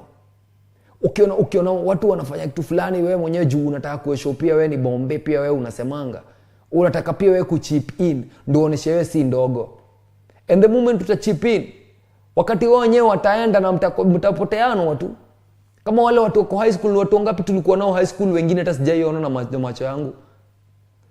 Ukiona watu wanafanya kitu fulani, wewe mwenyewe juu unataka kuesho pia wewe ni bombe, pia wewe unasemanga unataka pia wewe kuchip in ndio uoneshe wewe si ndogo. And the moment utachip in, wakati wao wenyewe wataenda na mtapoteana watu. Kama wale watu wako high school, watu wangapi tulikuwa nao high school, wengine hata sijaiona na macho yangu.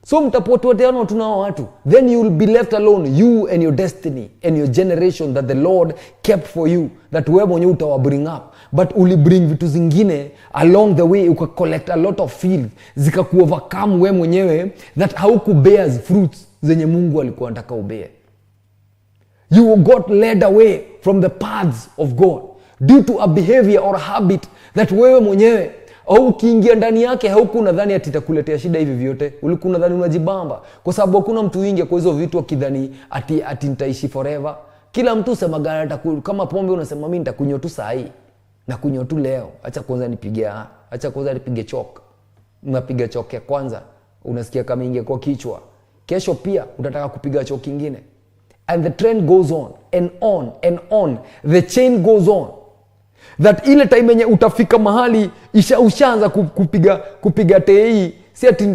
So mtapoteana tu nao watu, then you will be left alone, you and your destiny and your generation that the Lord kept for you, that wewe mwenyewe utawa bring up. But uli bring vitu zingine along the way, uka collect a lot of filth, zikakuovercome wewe mwenyewe, that hauku fruits zenye Mungu alikuwa anataka ubear. You got led away from the paths of God due to a behavior or a habit that wewe mwenyewe au ukiingia ndani yake hauku unadhani ati itakuletea shida hivi vyote. Ulikuwa unadhani unajibamba, kwa sababu hakuna mtu ingia kwa hizo vitu akidhani ati nitaishi forever. Kila mtu usemaga kama pombe unasema mimi nitakunywa tu saa hii, nakunywa tu leo, acha kwanza nipige, acha kwanza nipige chok. Unapiga chok ya kwanza unasikia kama ingia kwa kichwa, kesho pia utataka kupiga chok kingine. And the trend goes on and on and on. The chain goes on. That ile time yenye utafika mahali ushaanza kupiga tei,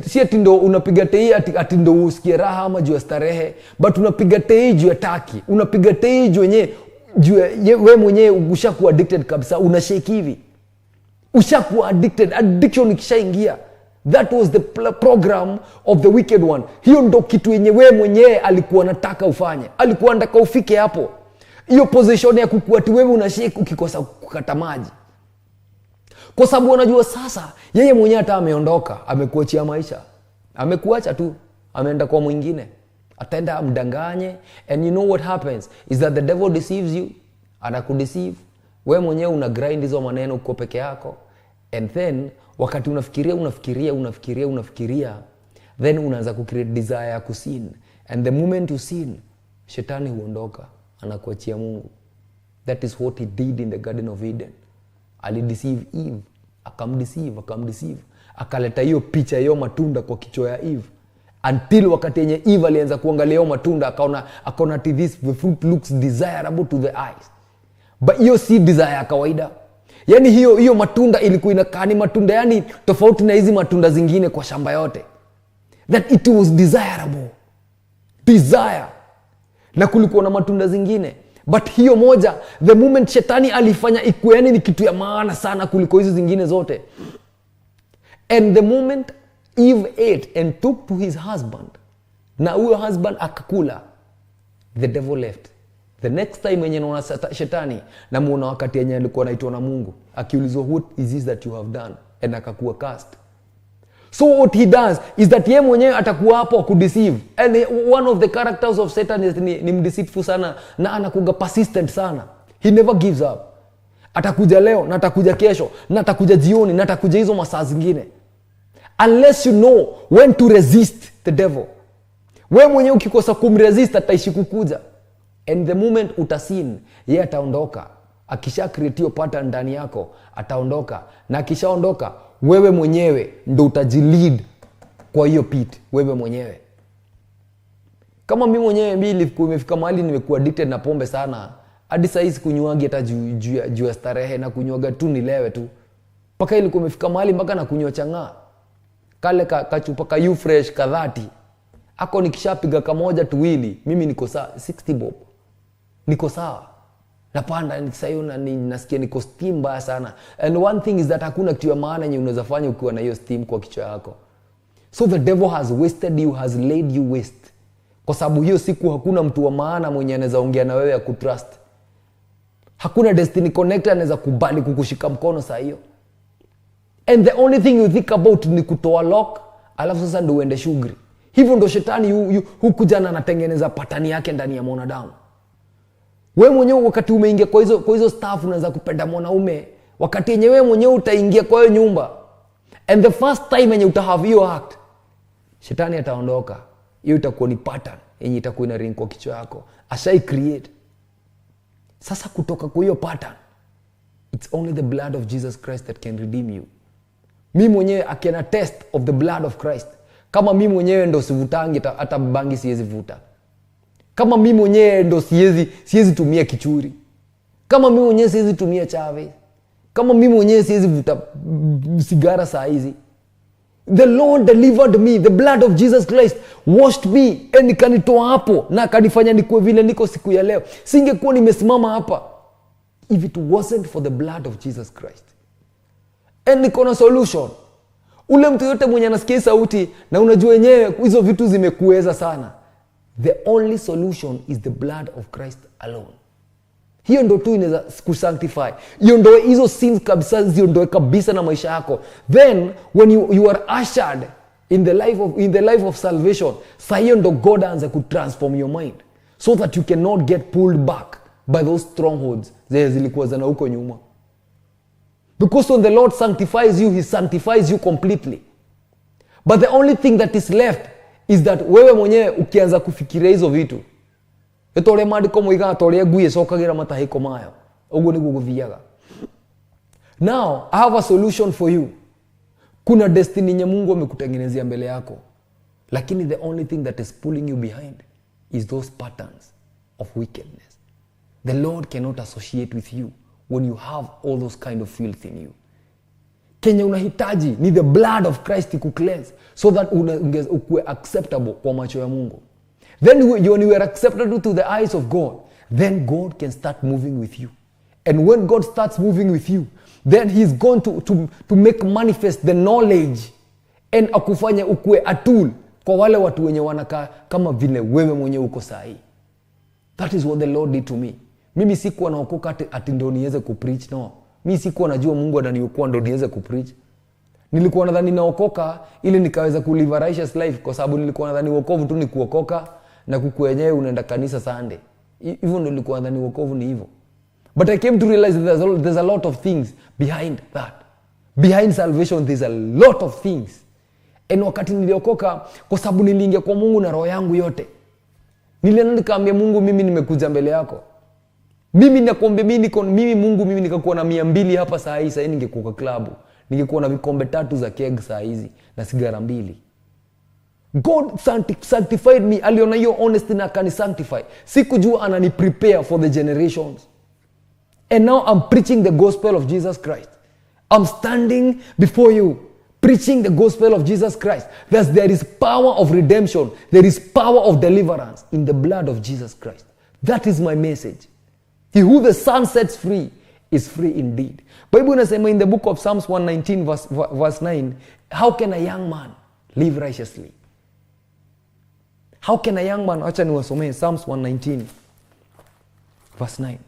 si ati ndo unapiga tei ati ndo usikie raha ama juu ya starehe, but unapiga tei juu ya taki, unapiga tei juu yenye, juu ya wewe mwenyewe ushakuwa addicted kabisa, unashake hivi. Ushakuwa addicted, addiction ikishaingia. That was the program of the wicked one. Hiyo ndo kitu yenye wewe mwenyewe alikuwa anataka ufanye. Alikuwa anataka ufike hapo. Hiyo position ya kukuwa ati wewe unashake ukikosa kukata maji. Kwa sababu unajua sasa yeye mwenyewe hata ameondoka, amekuachia maisha. Amekuacha tu, ameenda kwa mwingine. Ataenda amdanganye, and you know what happens is that the devil deceives you, anakudeceive. Wewe mwenyewe una grind hizo maneno uko peke yako. And then wakati unafikiria, unafikiria, unafikiria, unafikiria, then unaanza kucreate desire ya kusin. And the moment you sin, shetani huondoka, anakuachia Mungu. That is what he did in the Garden of Eden. Alideceive Eve, akamdeceive, akamdeceive, akaleta hiyo picha hiyo matunda kwa kichwa ya Eve. Until wakati yenye Eve alianza kuangalia hiyo matunda, akaona ati this the fruit looks desirable to the eyes. But hiyo si desire ya kawaida. Yaani hiyo matunda ilikuwa inakaa ni matunda yani tofauti na hizi matunda zingine kwa shamba yote. That it was desirable. Desire. Na kulikuwa na matunda zingine. But hiyo moja, the moment shetani alifanya ikuwe yani ni kitu ya maana sana kuliko hizi zingine zote. And the moment Eve ate and took to his husband, na huyo husband akakula, the devil left. The next time yenye naona shetani, namuona wakati yenye alikuwa anaitwa na Mungu, akiulizwa what is this that you have done, and akakuwa cast. So what he does is that yeye mwenyewe atakuwa hapo kudeceive. And one of the characters of Satan is ni mdeceitful sana, na anakuwa persistent sana. He never gives up. Atakuja leo, na atakuja kesho, na atakuja jioni, na atakuja hizo masaa zingine. Unless you know when to resist the devil. Wewe mwenyewe ukikosa kumresist ataishi kukuja. And the moment utasin, yeye ataondoka. Akisha create hiyo pattern ndani yako, ataondoka. Na akishaondoka, wewe mwenyewe ndo utajilead kwa hiyo pit, wewe mwenyewe. Kama mimi mwenyewe mimi imefika mahali nimekuwa addicted na pombe sana, hadi saa hizi kunywangi hata juu ya starehe, na kunywaga tu nilewe tu. Mpaka ilikuwa imefika mahali mpaka na kunywa chang'aa. Kale kachupa ka U-Fresh ka 30. Ako nikishapiga kamoja tuwili, mimi niko sawa 60 bob. Niko sawa. Napanda sasa hiyo na nasikia niko steam mbaya sana. And one thing is that hakuna kitu ya maana yenye unaweza fanya ukiwa na hiyo steam kwa kichwa yako. So the devil has wasted you, has laid you waste. Kwa sababu hiyo siku hakuna mtu wa maana mwenye anaweza ongea na wewe ya kutrust. Hakuna destiny connector anaweza kubali kukushika mkono saa hiyo. And the only thing you think about ni kutoa lock, alafu sasa ndio uende shughuli. Hivyo ndo shetani hukuja na anatengeneza patani yake ndani ya mwanadamu. Wewe mwenyewe wakati umeingia kwa hizo staff unaanza kupenda mwanaume, wakati yenye wewe mwenyewe utaingia kwa hiyo nyumba. And the first time yenye utahave hiyo act, shetani ataondoka. Hiyo itakuwa ni pattern yenye itakuwa ina ring kwa kichwa yako. Ashai create. Sasa kutoka kwa hiyo pattern, it's only the blood of Jesus Christ that can redeem you. Mimi mwenyewe I can attest of the blood of Christ. Kama mimi mwenyewe ndo sivutangi hata bangi siwezi vuta. Kama mimi mwenyewe ndo siwezi tumia kichuri. Kama mimi mwenyewe siwezi tumia chave. Kama mimi mwenyewe siwezi vuta sigara saa hizi. The Lord delivered me. The blood of Jesus Christ washed me and ikanitoa hapo na akanifanya nikuwe vile niko siku ya leo. Singekuwa nimesimama hapa if it wasn't for the blood of Jesus Christ. And niko na solution. Ule mtu yote mwenye anasikia sauti na unajua wenyewe hizo vitu zimekuweza sana, the only solution is the blood of Christ alone. Hiyo ndo tu inaweza kusanctify. Iondoe hizo sins kabisa, ziondoe kabisa na maisha yako. Then when you are ushered in the life of salvation, sa hiyo ndo God aanze kutransform your mind so that you cannot get pulled back by those strongholds zenye zilikuwa zana huko nyuma. Because when the Lord sanctifies you, he sanctifies you completely. But the only thing that is left is that wewe mwenyewe ukianza kufikiria hizo vitu, etore maandiko moigaga ta ũrĩa ngui ĩcokagĩra matahĩko mayo, ũguo nĩguo gũthiaga. Now I have a solution for you. Kuna destiny yenye Mungu amekutengenezea mbele yako, lakini the only thing that is pulling you behind is those patterns of wickedness. The Lord cannot associate with you when you have all those kind of filth in you. Kenya unahitaji ni the blood of Christ to cleanse so that ukuwe acceptable kwa macho ya Mungu. Then when you are accepted to the eyes of God, then God can start moving with you. And when God starts moving with you, then he's going to make manifest the knowledge and akufanya ukuwe a tool kwa wale watu wenye wanakaa kama vile wewe mwenyewe uko sahi. That is what the Lord did to me. Mimi sikuwa naokoka ati ndo niweze kupreach, no. Mimi sikuwa najua Mungu ananiokoa ndo niweze kupreach. Nilikuwa nadhani naokoka ili nikaweza kulive a righteous life, kwa sababu nilikuwa nadhani wokovu tu ni kuokoka na kuku wenyewe unaenda kanisa Sunday. Hivyo ndo nilikuwa nadhani wokovu ni hivyo. But I came to realize that there's a lot of things behind that. Behind salvation there's a lot of things. And wakati niliokoka, kwa sababu niliingia kwa Mungu na roho yangu yote, nilienda nikaambia Mungu, mimi nimekuja mbele yako. Mimi nakuambia mimi Mungu, mimi nikakuwa na 200 hapa saa hii, saa hii ningekuwa kwa klabu. Ningekuwa na vikombe 3 za keg saa hizi na sigara 2. God sanctified me. Aliona hiyo honesty na akani sanctify. Sikujua anani prepare for the generations. And now I'm preaching the gospel of Jesus Christ. I'm standing before you preaching the gospel of Jesus Christ. Thus there is power of redemption. There is power of deliverance in the blood of Jesus Christ. That is my message. He who the Son sets free is free indeed. Bible inasema in the book of Psalms 119 verse 9, how can a young man live righteously? How can a young man, acha niwasomee Psalms 119 verse 9.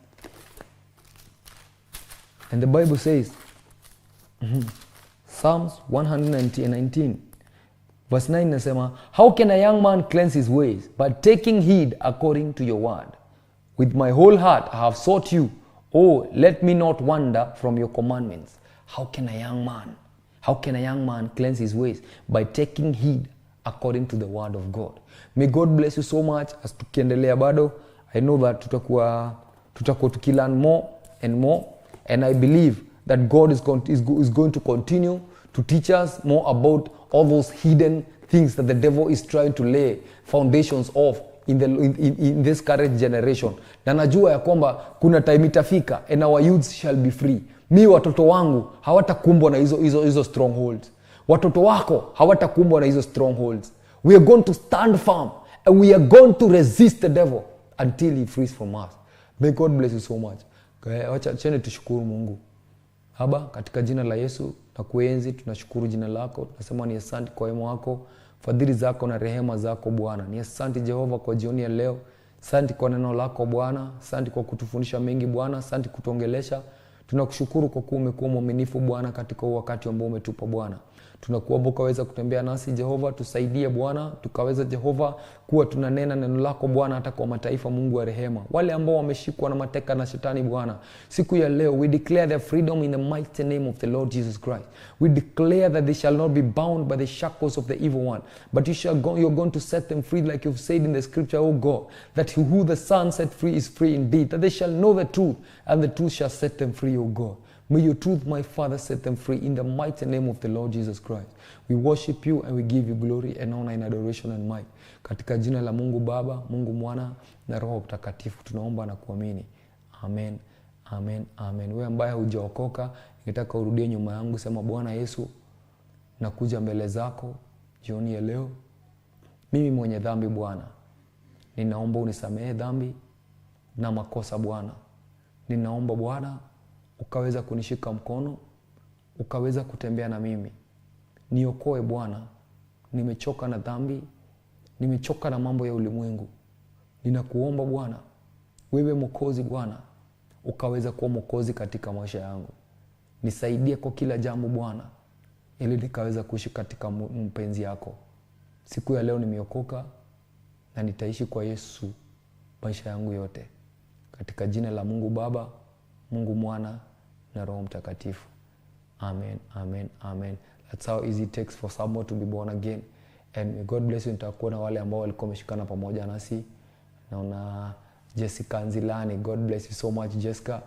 And the Bible says, Psalms 119 verse 9 inasema, how can a young man cleanse his ways? But taking heed according to your word. With my whole heart I have sought you. Oh, let me not wander from your commandments. How can a young man? How can a young man cleanse his ways? By taking heed according to the word of God. May God bless you so much. As tukiendelea bado, I know that tutakuwa tukilearn more and more. And I believe that God is going to continue to teach us more about all those hidden things that the devil is trying to lay foundations of in this current generation. Na najua ya kwamba kuna time itafika and our youths shall be free. Mi watoto wangu hawatakumbwa na hizo strongholds. Watoto wako hawatakumbwa na hizo strongholds. We are going to stand firm and we are going to resist the devil until he frees from us. May God bless you so much. Wacha cheni tushukuru Mungu. Baba, katika jina la Yesu na kuenzi, tunashukuru jina lako. Tunasema ni asante kwa wema wako, fadhili zako na rehema zako Bwana. Ni asante Jehova kwa jioni ya leo. Asante kwa neno lako Bwana. Asante kwa kutufundisha mengi Bwana. Asante kutuongelesha. Tunakushukuru kwa kuwa umekuwa mwaminifu Bwana katika wakati ambao umetupa Bwana. Tunakuomba ukaweza kutembea nasi Jehova, tusaidie Bwana, tukaweza Jehova kuwa tunanena neno lako Bwana hata kwa mataifa, Mungu wa rehema. Wale ambao wameshikwa na mateka na shetani Bwana, siku ya leo we declare their freedom in the mighty name of the Lord Jesus Christ. We declare that they shall not be bound by the shackles of the evil one, but you're going to set them free like you've said in the scripture, O God, that who the Son set free is free indeed, that they shall know the truth and the truth shall set them free, O God. May your truth, my Father, set them free in the mighty name of the Lord Jesus Christ. We worship you and we give you glory and honor and adoration and might. Katika jina la Mungu Baba, Mungu Mwana na Roho Mtakatifu tunaomba na kuamini. Amen, amen, amen. Wewe ambaye hujaokoka, ningetaka urudie nyuma yangu, sema Bwana Yesu, nakuja mbele zako jioni ya leo. Mimi mwenye dhambi Bwana, ninaomba unisamehe dhambi na makosa Bwana. Ninaomba Bwana ukaweza kunishika mkono, ukaweza kutembea na mimi. Niokoe Bwana, nimechoka na dhambi, nimechoka na mambo ya ulimwengu. Ninakuomba Bwana, wewe Mwokozi Bwana, ukaweza kuwa mwokozi katika maisha yangu. Nisaidie kwa kila jambo Bwana, ili nikaweza kuishi katika mpenzi yako. Siku ya leo nimeokoka na nitaishi kwa Yesu maisha yangu yote, katika jina la Mungu Baba, Mungu Mwana na Roho Mtakatifu. Amen, amen, amen. That's how easy it takes for someone to be born again. And may God bless you. Nitakuwa na wale ambao walikuwa wameshikana pamoja nasi. Naona Jessica Nzilani, God bless you so much Jessica.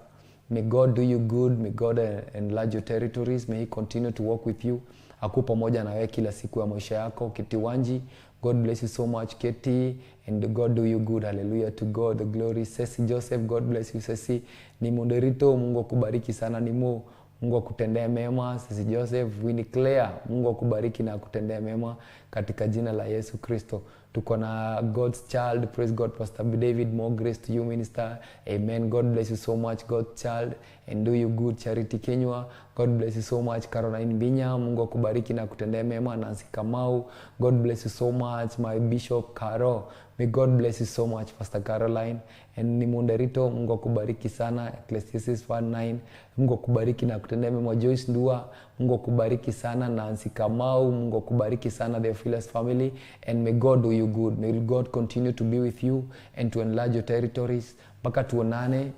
May God do you good. May God enlarge your territories. May he continue to walk with you. Akuwe pamoja na wewe kila siku ya maisha yako. Keti Wanji, God bless you so much Keti, and God do you good. Hallelujah to God the glory. Ceci Joseph, God bless you Ceci. Nimo Derito, Mungu akubariki sana Nimo. Mungu akutendee mema. Ceci Joseph, Winnie Claire, Mungu akubariki na akutendee mema katika jina la Yesu Kristo. Tuko na God's Child, praise God, Pastor David, more grace to you minister. Amen. God bless you so much God's Child, and do you good. Charity Kenywa, God bless you so much. Caroline Binya, Mungu akubariki na akutendee mema. Nancy Kamau, God bless you so much. My Bishop Caro, may God bless you so much. Pastor Caroline and Nimonderito, Mungu akubariki sana. Ecclesiastes 1:9, Mungu akubariki na akutendee mema. Joyce Ndua, Mungu akubariki sana. Nancy Kamau, Mungu akubariki sana. The Theophilus family, and may God do you good. May God continue to be with you and to enlarge your territories. Mpaka tuonane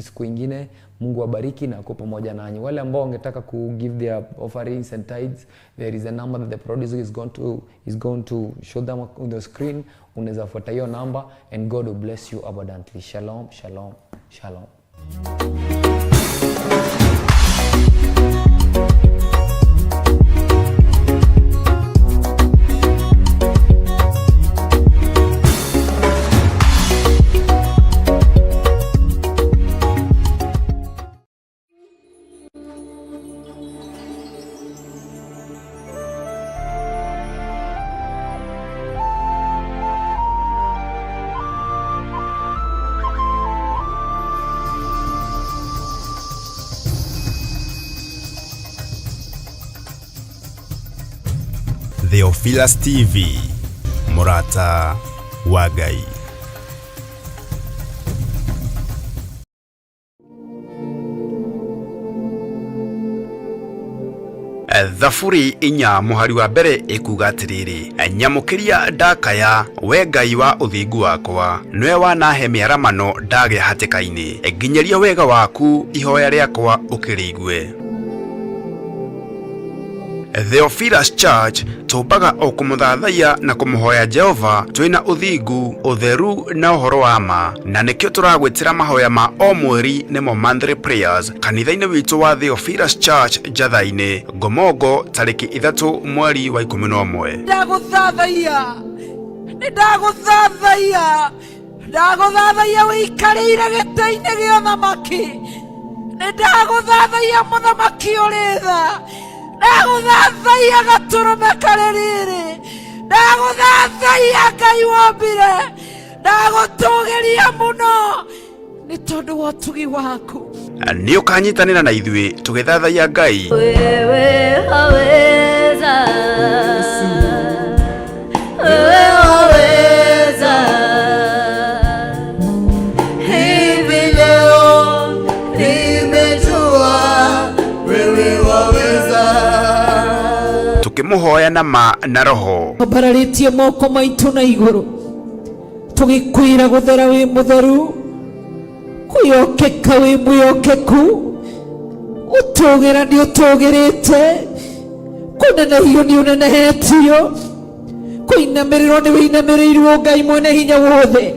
siku ingine. Mungu awabariki na akuwe pamoja nanyi. Wale ambao wangetaka ku give their offerings and tithes, there is a number that the producer is going to show them on the screen. Unaweza fuata hiyo number and God will bless you abundantly. Shalom, shalom, shalom. Theophilus TV, Murata wa Ngai. Thaburi 4 mũhari wa mbere ĩkuga atĩrĩrĩ, nyamũkĩria ndakaya, we Ngai wa ũthingu wakwa, nĩwe wanahe mĩaramano ndagĩa hatĩka-inĩ, nginyĩria wega waku ihoya rĩakwa ũkĩrĩigue. Theophilus Church tũmbaga o kũmũthathaiya na kũmũhoya Jehova twĩna ũthingu, ũtheru na ũhoro wa ma, na nĩkĩo tũragwĩtĩra mahoya ma o mweri nĩmo monthly prayers kanitha-inĩ witũ wa Theophilus Church Njatha-inĩ, Ngomongo, tarĩki 3 mweri wa 11. Ndagũthathaiya, nĩ ndagũthathaiya, ndagũthathaiya wĩikarĩire gĩtĩ-inĩ gĩa ũthamaki, nĩ ndagũthathaiya mũthamaki ũrĩ tha, ndagũthathaiya gatũrũme karĩ riri, ndagũthathaiya Ngai wombire, ndagũtũgĩria mũno nĩ tondũ wa ũtugi waku. Nĩ ũkanyitanĩra na ithuĩ tũgĩthathaiya Ngai. Wewe waweza, wewe waweza. Hivi leo nimejua wewe waweza. Tukĩmũhoya na ma na roho. Twambararĩtie moko maitũ na igũrũ tũgĩkwĩra gũthera wĩ mũtheru, kwĩyokeka wĩ mwĩokeku, ũtũgĩra nĩ ũtũgĩrĩte, kũnenehio nĩ ũnenehetio, kũinamĩrĩrwo nĩ wĩinamĩrĩirwo Ngai mwene hinya wothe.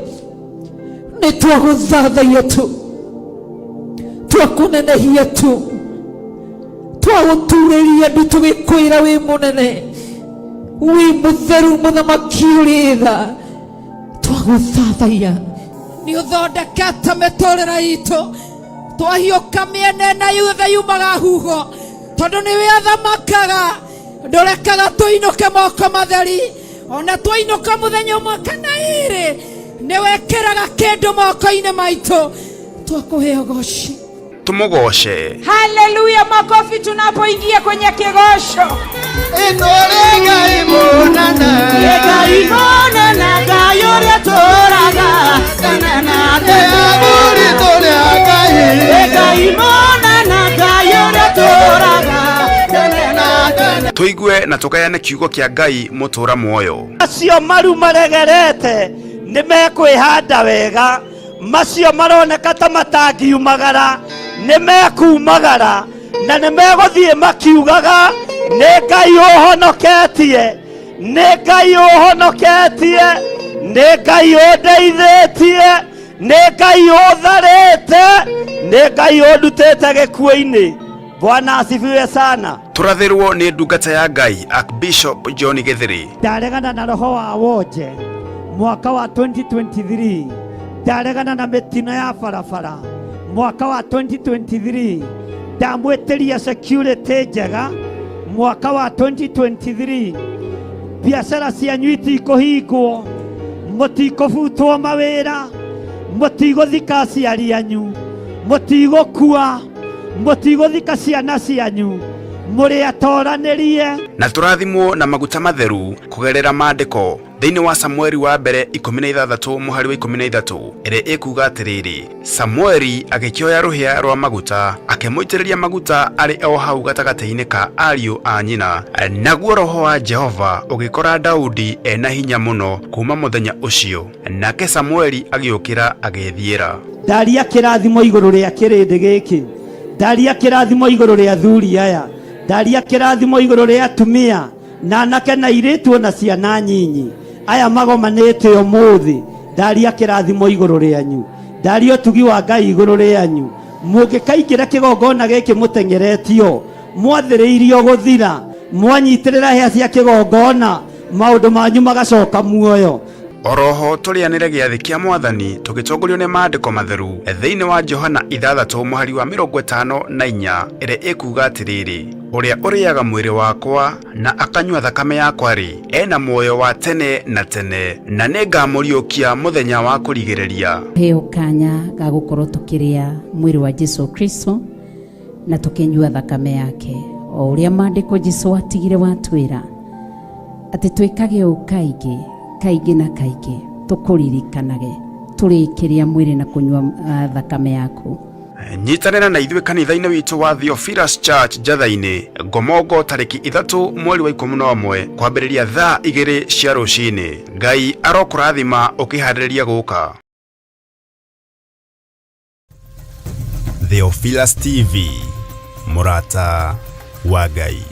Nĩ twagũthathaiya tu, twakũnenehia tu, twagũturĩria ndu tũgĩkwĩra wĩ mũnene, wĩ mũtheru, mũthamaki ũrĩ tha, twagũthathaiya. Nĩ ũthondekete mĩtũrĩre itũ, twahiũka mĩena ĩna yothe yumaga huho, tondũ nĩwe athamakaga, ndũrekaga tũinũke moko matheri, ona twainũka mũthenya ũmwe kana ĩrĩ, nĩwekĩraga kĩndũ moko-inĩ maitũ, twakũhe ũgoci. Tũmũgoce. Haleluya, makofi tunapoingia kwenye kigosho. Ĩno rĩ Ngai mũnene. Ngai mũnene, Ngai ũrĩa tũraga tene na tene. Athuri tũrĩ a Ngai. Ngai mũnene, Ngai ũrĩa tũraga tene na tene. Tũigue na tũgayane kiugo kĩa Ngai mũtũra muoyo. Macio maru maregerete nĩ mekwĩhanda wega, macio maroneka ta matangiumagara nĩ mekumagara, na nĩ megũthiĩ makiugaga nĩ Ngai ũhonoketie, nĩ Ngai ũhonoketie, nĩ Ngai ũndeithĩtie, nĩ Ngai ũtharĩte, nĩ Ngai ũndutĩte gĩkuũ-inĩ. Bwana asifiwe sana. Tũrathĩrwo nĩ ndungata ya Ngai Archbishop John Githiri. Ndaregana na roho wa wonje mwaka wa 2023, ndaregana na mĩtino ya barabara mwaka wa 2023, ndamwĩtĩria security njega mwaka wa 2023, biacara cianyu itikũhingwo, mũtikũbutwo mawĩra, mũtigũthika aciari anyu, mũtigũkua, mũtigũthika ciana cianyu, mũrĩ atoranĩrie. Na tũrathimwo na maguta matheru kũgerera maandĩko thĩinĩ wa Samueli wa mbere 16 mũhari wa 13 ĩrĩa ĩkuga atĩrĩrĩ, Samueli agĩkĩoya rũhĩa rwa maguta akĩmũitĩrĩria maguta arĩ o hau gatagatĩ-inĩ ka ariũ a nyina, naguo roho wa Jehova ũgĩkora Daudi ena hinya mũno kuma mũthenya ũcio, nake Samueli agĩũkĩra agĩthiĩra. Ndaria kĩrathimo igũrũ rĩa kĩrĩndĩ gĩkĩ, ndaria kĩrathimo igũrũ rĩa athuri aya, ndaria kĩrathimo igũrũ rĩa atumia na anake na airĩtu ona ciana nyinyi aya magomanĩte ũmũthĩ, ndaria kĩrathimo igũrũ rĩanyu, ndaria ũtugi wa Ngai igũrũ rĩanyu. Mũngĩkaingĩra kĩgongona gĩkĩ mũteng'eretio, mwathĩrĩirio gũthira, mwanyitĩrĩra hĩa cia kĩgongona, maũndũ manyu magacoka muoyo. Oroho tũrĩanĩre gĩathĩ kĩa Mwathani tũgĩtongorio nĩ maandĩko matheru thĩinĩ wa Johana 6 mũhari wa 54 ĩrĩa ĩkuga atĩrĩrĩ, ũrĩa ũrĩaga mwĩrĩ wakwa na akanyua thakame yakwa rĩ, ena muoyo wa tene na tene, na nĩngamũriũkia mũthenya wa kũrigĩrĩria. Heo kanya ga gũkorwo tũkĩrĩa mwĩrĩ wa Jesu Kristo na tũkĩnyua thakame yake, o ũrĩa maandĩko Jesu atigire watwĩra atĩ twĩkage ũũ kaingĩ kaingĩ na kaingĩ, tũkũririkanage tũrĩkĩrĩa mwĩrĩ na kũnyua thakame yaku. Nyitanĩra na ithuĩ kanitha-inĩ witũ wa Theophilus Church Njatha-inĩ, Ngomongo, tarĩki 3 mweri wa 11 kwambĩrĩria thaa 2 cia rũcinĩ. Ngai arokũrathima ũkĩharĩrĩria gũka. Theophilus TV, mũrata wa Ngai.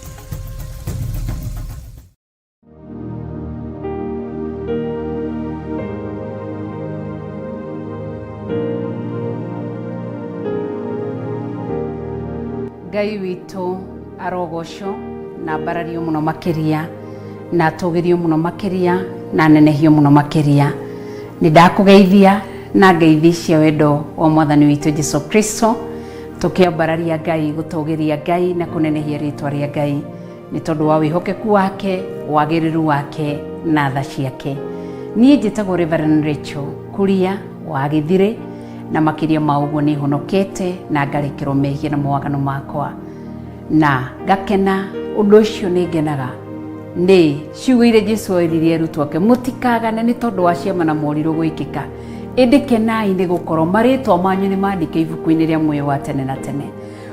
Ngai witũ arogocwo na mbarario mũno makĩria, na atũgĩrio mũno makĩria, na nenehio mũno makĩria. Nĩ ndakũgeithia na ngeithi cia wendo wa Mwathani witũ Jesu Kristo, tũkĩambararia Ngai, gũtũgĩria Ngai na kũnenehia rĩtwa rĩa Ngai nĩ tondũ wa wĩhokeku wake, wagĩrĩru wake na tha ciake. Niĩ njĩtagwo Reverend Rachel Kuria wa Gĩthirĩ, na makĩria ma ũguo nĩ honokete na ngarekerwo mehia na mawaganu makwa, na ngakena. Ũndũ ũcio nĩ ngenaga nĩ ciugo iria Jesu oiririe arutwo ake, mũtikagane nĩ tondũ wa ciama na morirũ gwĩkĩka, ĩndĩ kenai nĩ gũkorwo marĩtwa manyu nĩ mandĩke ibuku-inĩ rĩa muoyo wa tene na tene.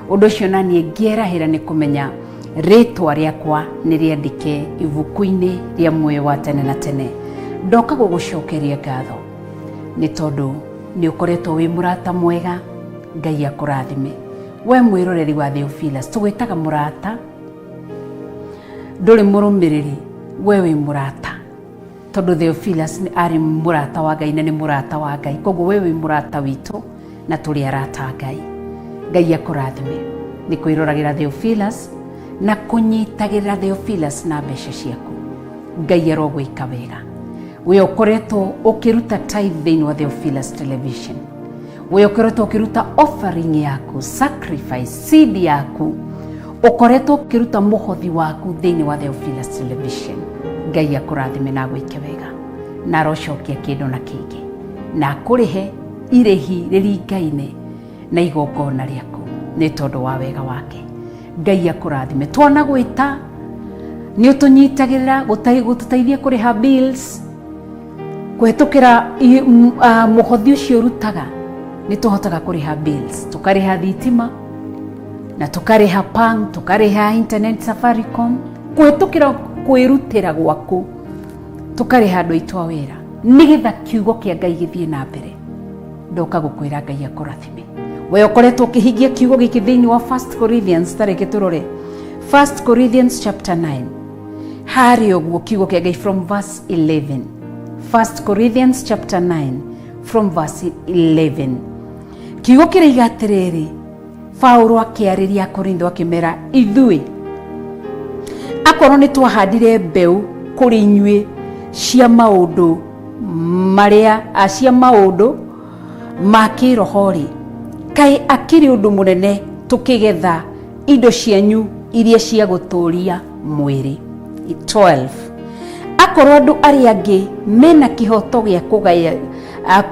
Ũndũ ũcio na niĩ ngĩerahĩra nĩ kũmenya rĩtwa rĩakwa nĩ rĩandĩke ibuku-inĩ rĩa muoyo wa tene na tene. Ndoka gũgũcokeria ngatho nĩ tondũ nĩ ũkoretwo wĩ mũrata mwega. Ngai akũrathime. We mwĩroreri wa Theophilus, tũgwĩtaga mũrata, ndũrĩ mũrũmĩrĩri, we wĩ mũrata, tondũ Theophilus nĩ arĩ mũrata wa Ngai na nĩ mũrata wa Ngai, koguo we wĩ mũrata witũ na tũrĩ arata a Ngai. Ngai akũrathime nĩ kwĩroragĩra Theophilus na kũnyitagĩrĩra Theophilus na mbeca ciaku. Ngai arogwĩka wega. We ũkoretwo ũkĩruta tithe thĩinĩ wa Theophilus Television, we ũkoretwo ũkĩruta offering yaku, sacrifice, seed yaku, ũkoretwo ũkĩruta mũhothi waku thĩinĩ wa Theophilus Television. Ngai akũrathime na agwĩke wega, na arocokia kĩndũ na kĩngĩ, na akũrĩhe irĩhi rĩringaine na igongona rĩaku nĩ tondũ wa wega wake. Ngai akũrathime. Twanagwĩta Nĩ ũtũnyitagĩrĩra gũtũteithia kũrĩha bills kũhetũkĩra mũhothi ũcio ũrutaga. Nĩ tũhotaga kũrĩha bills, tũkarĩha thitima na tũkarĩha pang, tũkarĩha internet Safaricom, kũhetũkĩra kwĩrutĩra gwaku, tũkarĩha andũ aitũ a wĩra nĩgetha kiugo kĩa Ngai gĩthiĩ na mbere. Ndoka gũkwĩra Ngai akũrathime we ũkoretwo ũkĩhingia kiugo gĩkĩ thĩinĩ wa 1 Corinthians. Tareke tũrore 1 Corinthians chapter 9 harĩa ũguo kiugo kĩa Ngai from verse 11. 1 Corinthians chapter 9 from verse 11, kiugo kĩraiga atĩrĩrĩ, Paulo akĩarĩria Akorintho akĩmera, ithuĩ akorwo nĩ twahandire mbeũ kũrĩ inyuĩ cia maũndũ marĩa cia maũndũ ma kĩroho rĩ, kaĩ akĩrĩ ũndũ mũnene tũkĩgetha indo cianyu iria cia gũtũũria mwĩrĩ? 12, akorwo andũ arĩa angĩ mena kĩhoto gĩa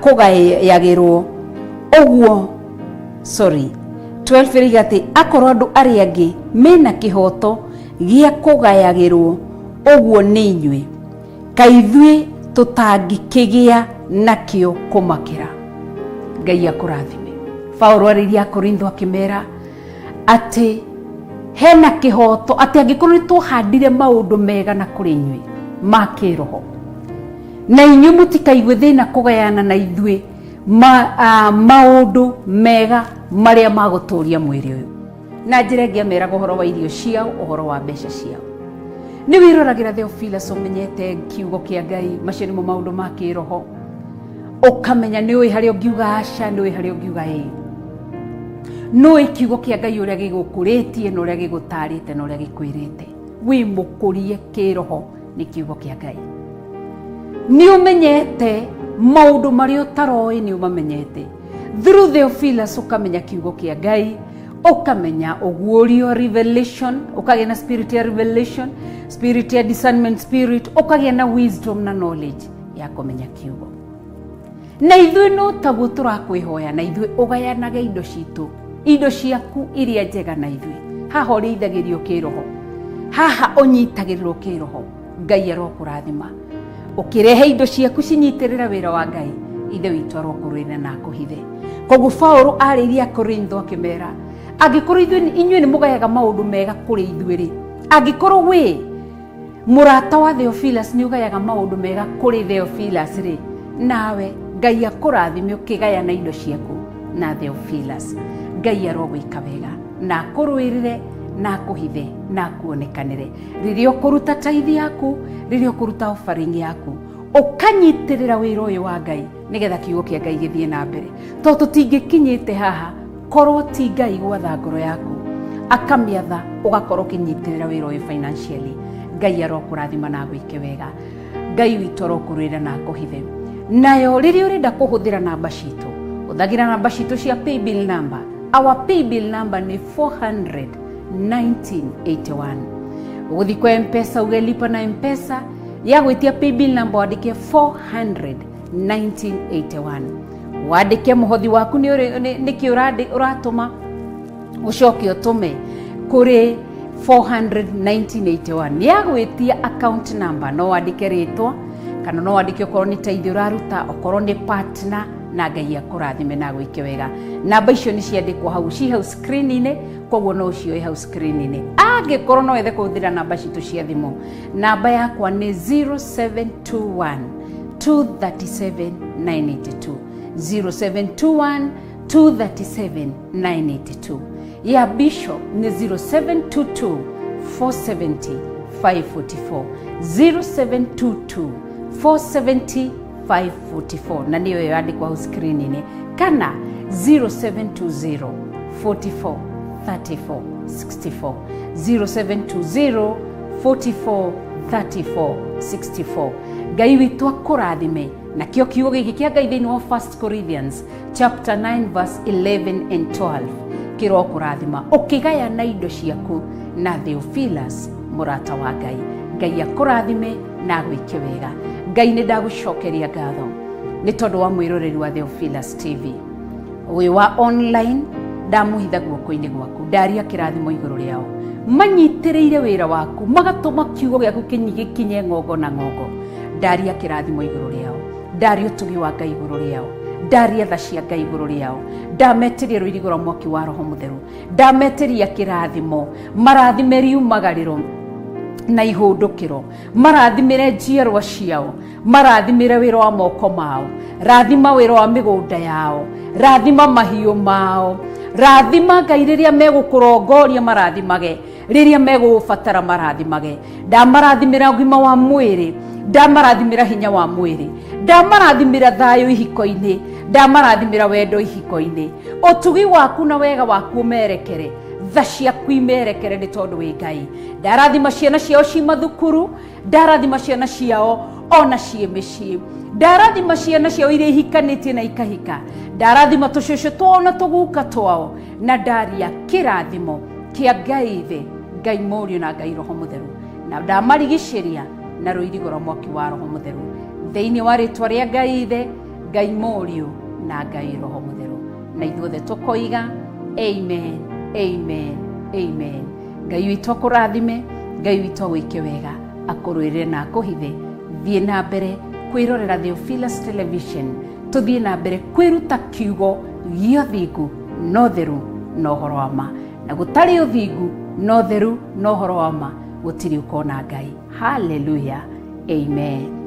kũgayagĩrwo ũguo, sorry, 12 ĩraiga atĩ akorwo andũ arĩa angĩ mena kĩhoto gĩa kũgayagĩrwo ũguo nĩ inyuĩ, kaĩ ithuĩ tũtangĩkĩgĩa nakĩo kũmakĩra? Ngai akũrathime. Paulo arĩirie Akorintho akĩmera atĩ hena kĩhoto atĩ angĩkorwo nĩ twahandire maũndũ mega na kũrĩ inyuĩ ma kĩroho, na inyuĩ mũtikaigue thĩna kũgayana na ithuĩ maũndũ mega marĩa magũtũria mwĩrĩ ũyũ. Na njĩra ĩngĩ ameraga ũhoro wa irio ciao, ũhoro wa mbeca ciao. Nĩ wĩroragĩra Theophilus, ũmenyete kiugo kĩa Ngai, macio nĩmo maũndũ ma kĩroho, ũkamenya nĩ ũĩ harĩa ũngiuga aca, nĩ ũĩ harĩa ũngiuga ĩĩ, nĩ kiugo kĩa Ngai ũrĩa gĩgũkũrĩtie na ũrĩa gĩgũtarĩte na ũrĩa gĩkwĩrĩte. Wĩ mũkũrie kĩroho nĩ kiugo kĩa Ngai. Nĩ ũmenyete maũndũ marĩa ũtaroĩ, nĩ ũmamenyete through Theophilus. Ũkamenya kiugo kĩa Ngai, ũkamenya ũguũrio, revelation, ũkagĩa na spirit ya revelation, spirit ya discernment spirit, ũkagĩa na wisdom na knowledge ya kũmenya kiugo. Na ithuĩ no taguo tũrakwĩhoya, na ithuĩ ũgayanage indo citũ, indo ciaku iria njega na ithuĩ. Haha ũrĩithagĩrio kĩroho, haha ũnyitagĩrĩrwo kĩroho. Ngai arokũrathima ũkĩrehe indo ciaku cinyitĩrĩra wĩra wa Ngai. Ithe witũ arokũrũĩrĩra na akũhithe. Koguo Paulo arĩirie Akorintho akĩmera, angĩkorwo inyuĩ nĩ mũgayaga maũndũ mega kũrĩ ithuĩ rĩ, angĩkorwo wĩ mũrata wa Theophilus nĩ ũgayaga maũndũ mega kũrĩ Theophilus rĩ, nawe Ngai akũrathime ũkĩgayana indo ciaku na Theophilus. Ngai arogwĩka wega na akũrũĩrĩre na akũhithe na akuonekanĩre rĩrĩa ũkũruta tithe yaku, rĩrĩa ũkũruta offering yaku, ũkanyitĩrĩra wĩra ũyũ wa Ngai nĩgetha kiugo kĩa Ngai gĩthiĩ na mbere, tondũ tũtingĩkinyĩte haha korwo ti Ngai gwatha ngoro yaku, akamĩatha ũgakorwo ũkĩnyitĩrĩra wĩra ũyũ financially. Ngai arokũrathima na agwĩke wega. Ngai witũ arokũrũĩra na akũhithe. Nayo rĩrĩa ũrenda kũhũthĩra namba citũ, hũthagĩra namba citũ cia paybill number. Our paybill number nĩ 400 1981. Ũgũthiĩ kwa M-Pesa, uge "Lipa na M-Pesa", ya gwĩtia paybill number wandĩke 400 1981, wandĩke mũhothi waku nĩkĩ ũratũma, ũcoke ũtũme kũrĩ 400 1981. Nĩ agwĩtia account number, no wandĩke rĩtwa kana no wandĩke okorwo nĩ tithe ũraruta, okorwo nĩ partner. Na Ngai akũrathime na agwĩke wega. Namba icio nĩ ciandĩkwo hau, ci hau screen-inĩ, koguo no ũcioe hau screen-inĩ. Angĩkorwo no wethe kũhũthĩra namba citũ cia thimũ, namba yakwa nĩ 0721 237 982, 0721 237 982. Ya Bishop nĩ 0722 470 544, 0722 470 544, na nĩyo yandĩkwo hau screen-inĩ, kana 0720 44 34 64, 0720 44 34 64. Ngai witũ akũrathime. Nakĩo kiugo gĩkĩ kĩa Ngai thĩinĩ wa 1 Corinthians chapter 9 verse 11 and 12 kĩrokũrathima ũkĩgayana indo ciaku na Theophilus, mũrata wa Ngai. Ngai akũrathime na agwĩke wega. Ngai, nĩ ndagũcokeria ngatho nĩ tondũ wa mwĩroreri wa Theophilus TV ũyũ wa online. Ndamũhitha guoko-inĩ gwaku. Ndaria kĩrathimo igũrũ rĩao, manyitĩrĩire wĩra waku, magatũma kiugo gĩaku gĩkinye ng'ongo na ng'ongo. Ndaria kĩrathimo igũrũ rĩao, ndaria ũtugi wa Ngai igũrũ rĩao, ndaria tha cia Ngai igũrũ rĩao. Ndametĩria rũirigo rwa mwaki wa Roho Mũtheru, ndametĩria kĩrathimo, marathime riumagarĩro na ihũndũkĩro, marathimĩre njiarwa ciao, marathimĩre wĩra wa moko mao, rathima wĩra wa mĩgũnda yao, rathima mahiũ mao, rathima Ngai rĩrĩa megũkũrongoria, marathimage rĩrĩa megũgũbatara, marathimage. Ndamarathimĩra ũgima wa mwĩrĩ, ndamarathimĩra hinya wa mwĩrĩ, ndamarathimĩra thayũ ihiko-inĩ, ndamarathimĩra wendo ihiko-inĩ. Ũtugi waku na wega waku ũmerekere, tha ciaku imerekere, nĩ tondũ wĩ Ngai. Ndarathima ciana ciao ci mathukuru, ndarathima ciana ciao ona ciĩ mĩciĩ, ndarathima ciana ciao iria ihikanĩtie na ikahika, ndarathima tũcũcũ twao na tũguka twao, na ndaria kĩrathimo kĩa Ngai Ithe, Ngai Mũriũ na Ngai Roho Mũtheru, na ndamarigicĩria na rũirigo rwa mwaki wa Roho Mũtheru, thĩinĩ wa rĩtwa rĩa Ngai Ithe, Ngai Mũriũ na Ngai Roho Mũtheru. Na ithuothe tũkoiga amen, amen, amen. Ngai witũ akũrathime, Ngai witũ agwĩke wega, akũrũĩrĩre na akũhithe. Thiĩ na mbere kwĩrorera Theophilus Television, tũthiĩ na mbere kwĩruta kiugo gĩa ũthingu na ũtheru na ũhoro wa ma. Na gũtarĩ ũthingu na ũtheru na ũhoro wa ma, gũtirĩ ũkona Ngai. Haleluya, amen.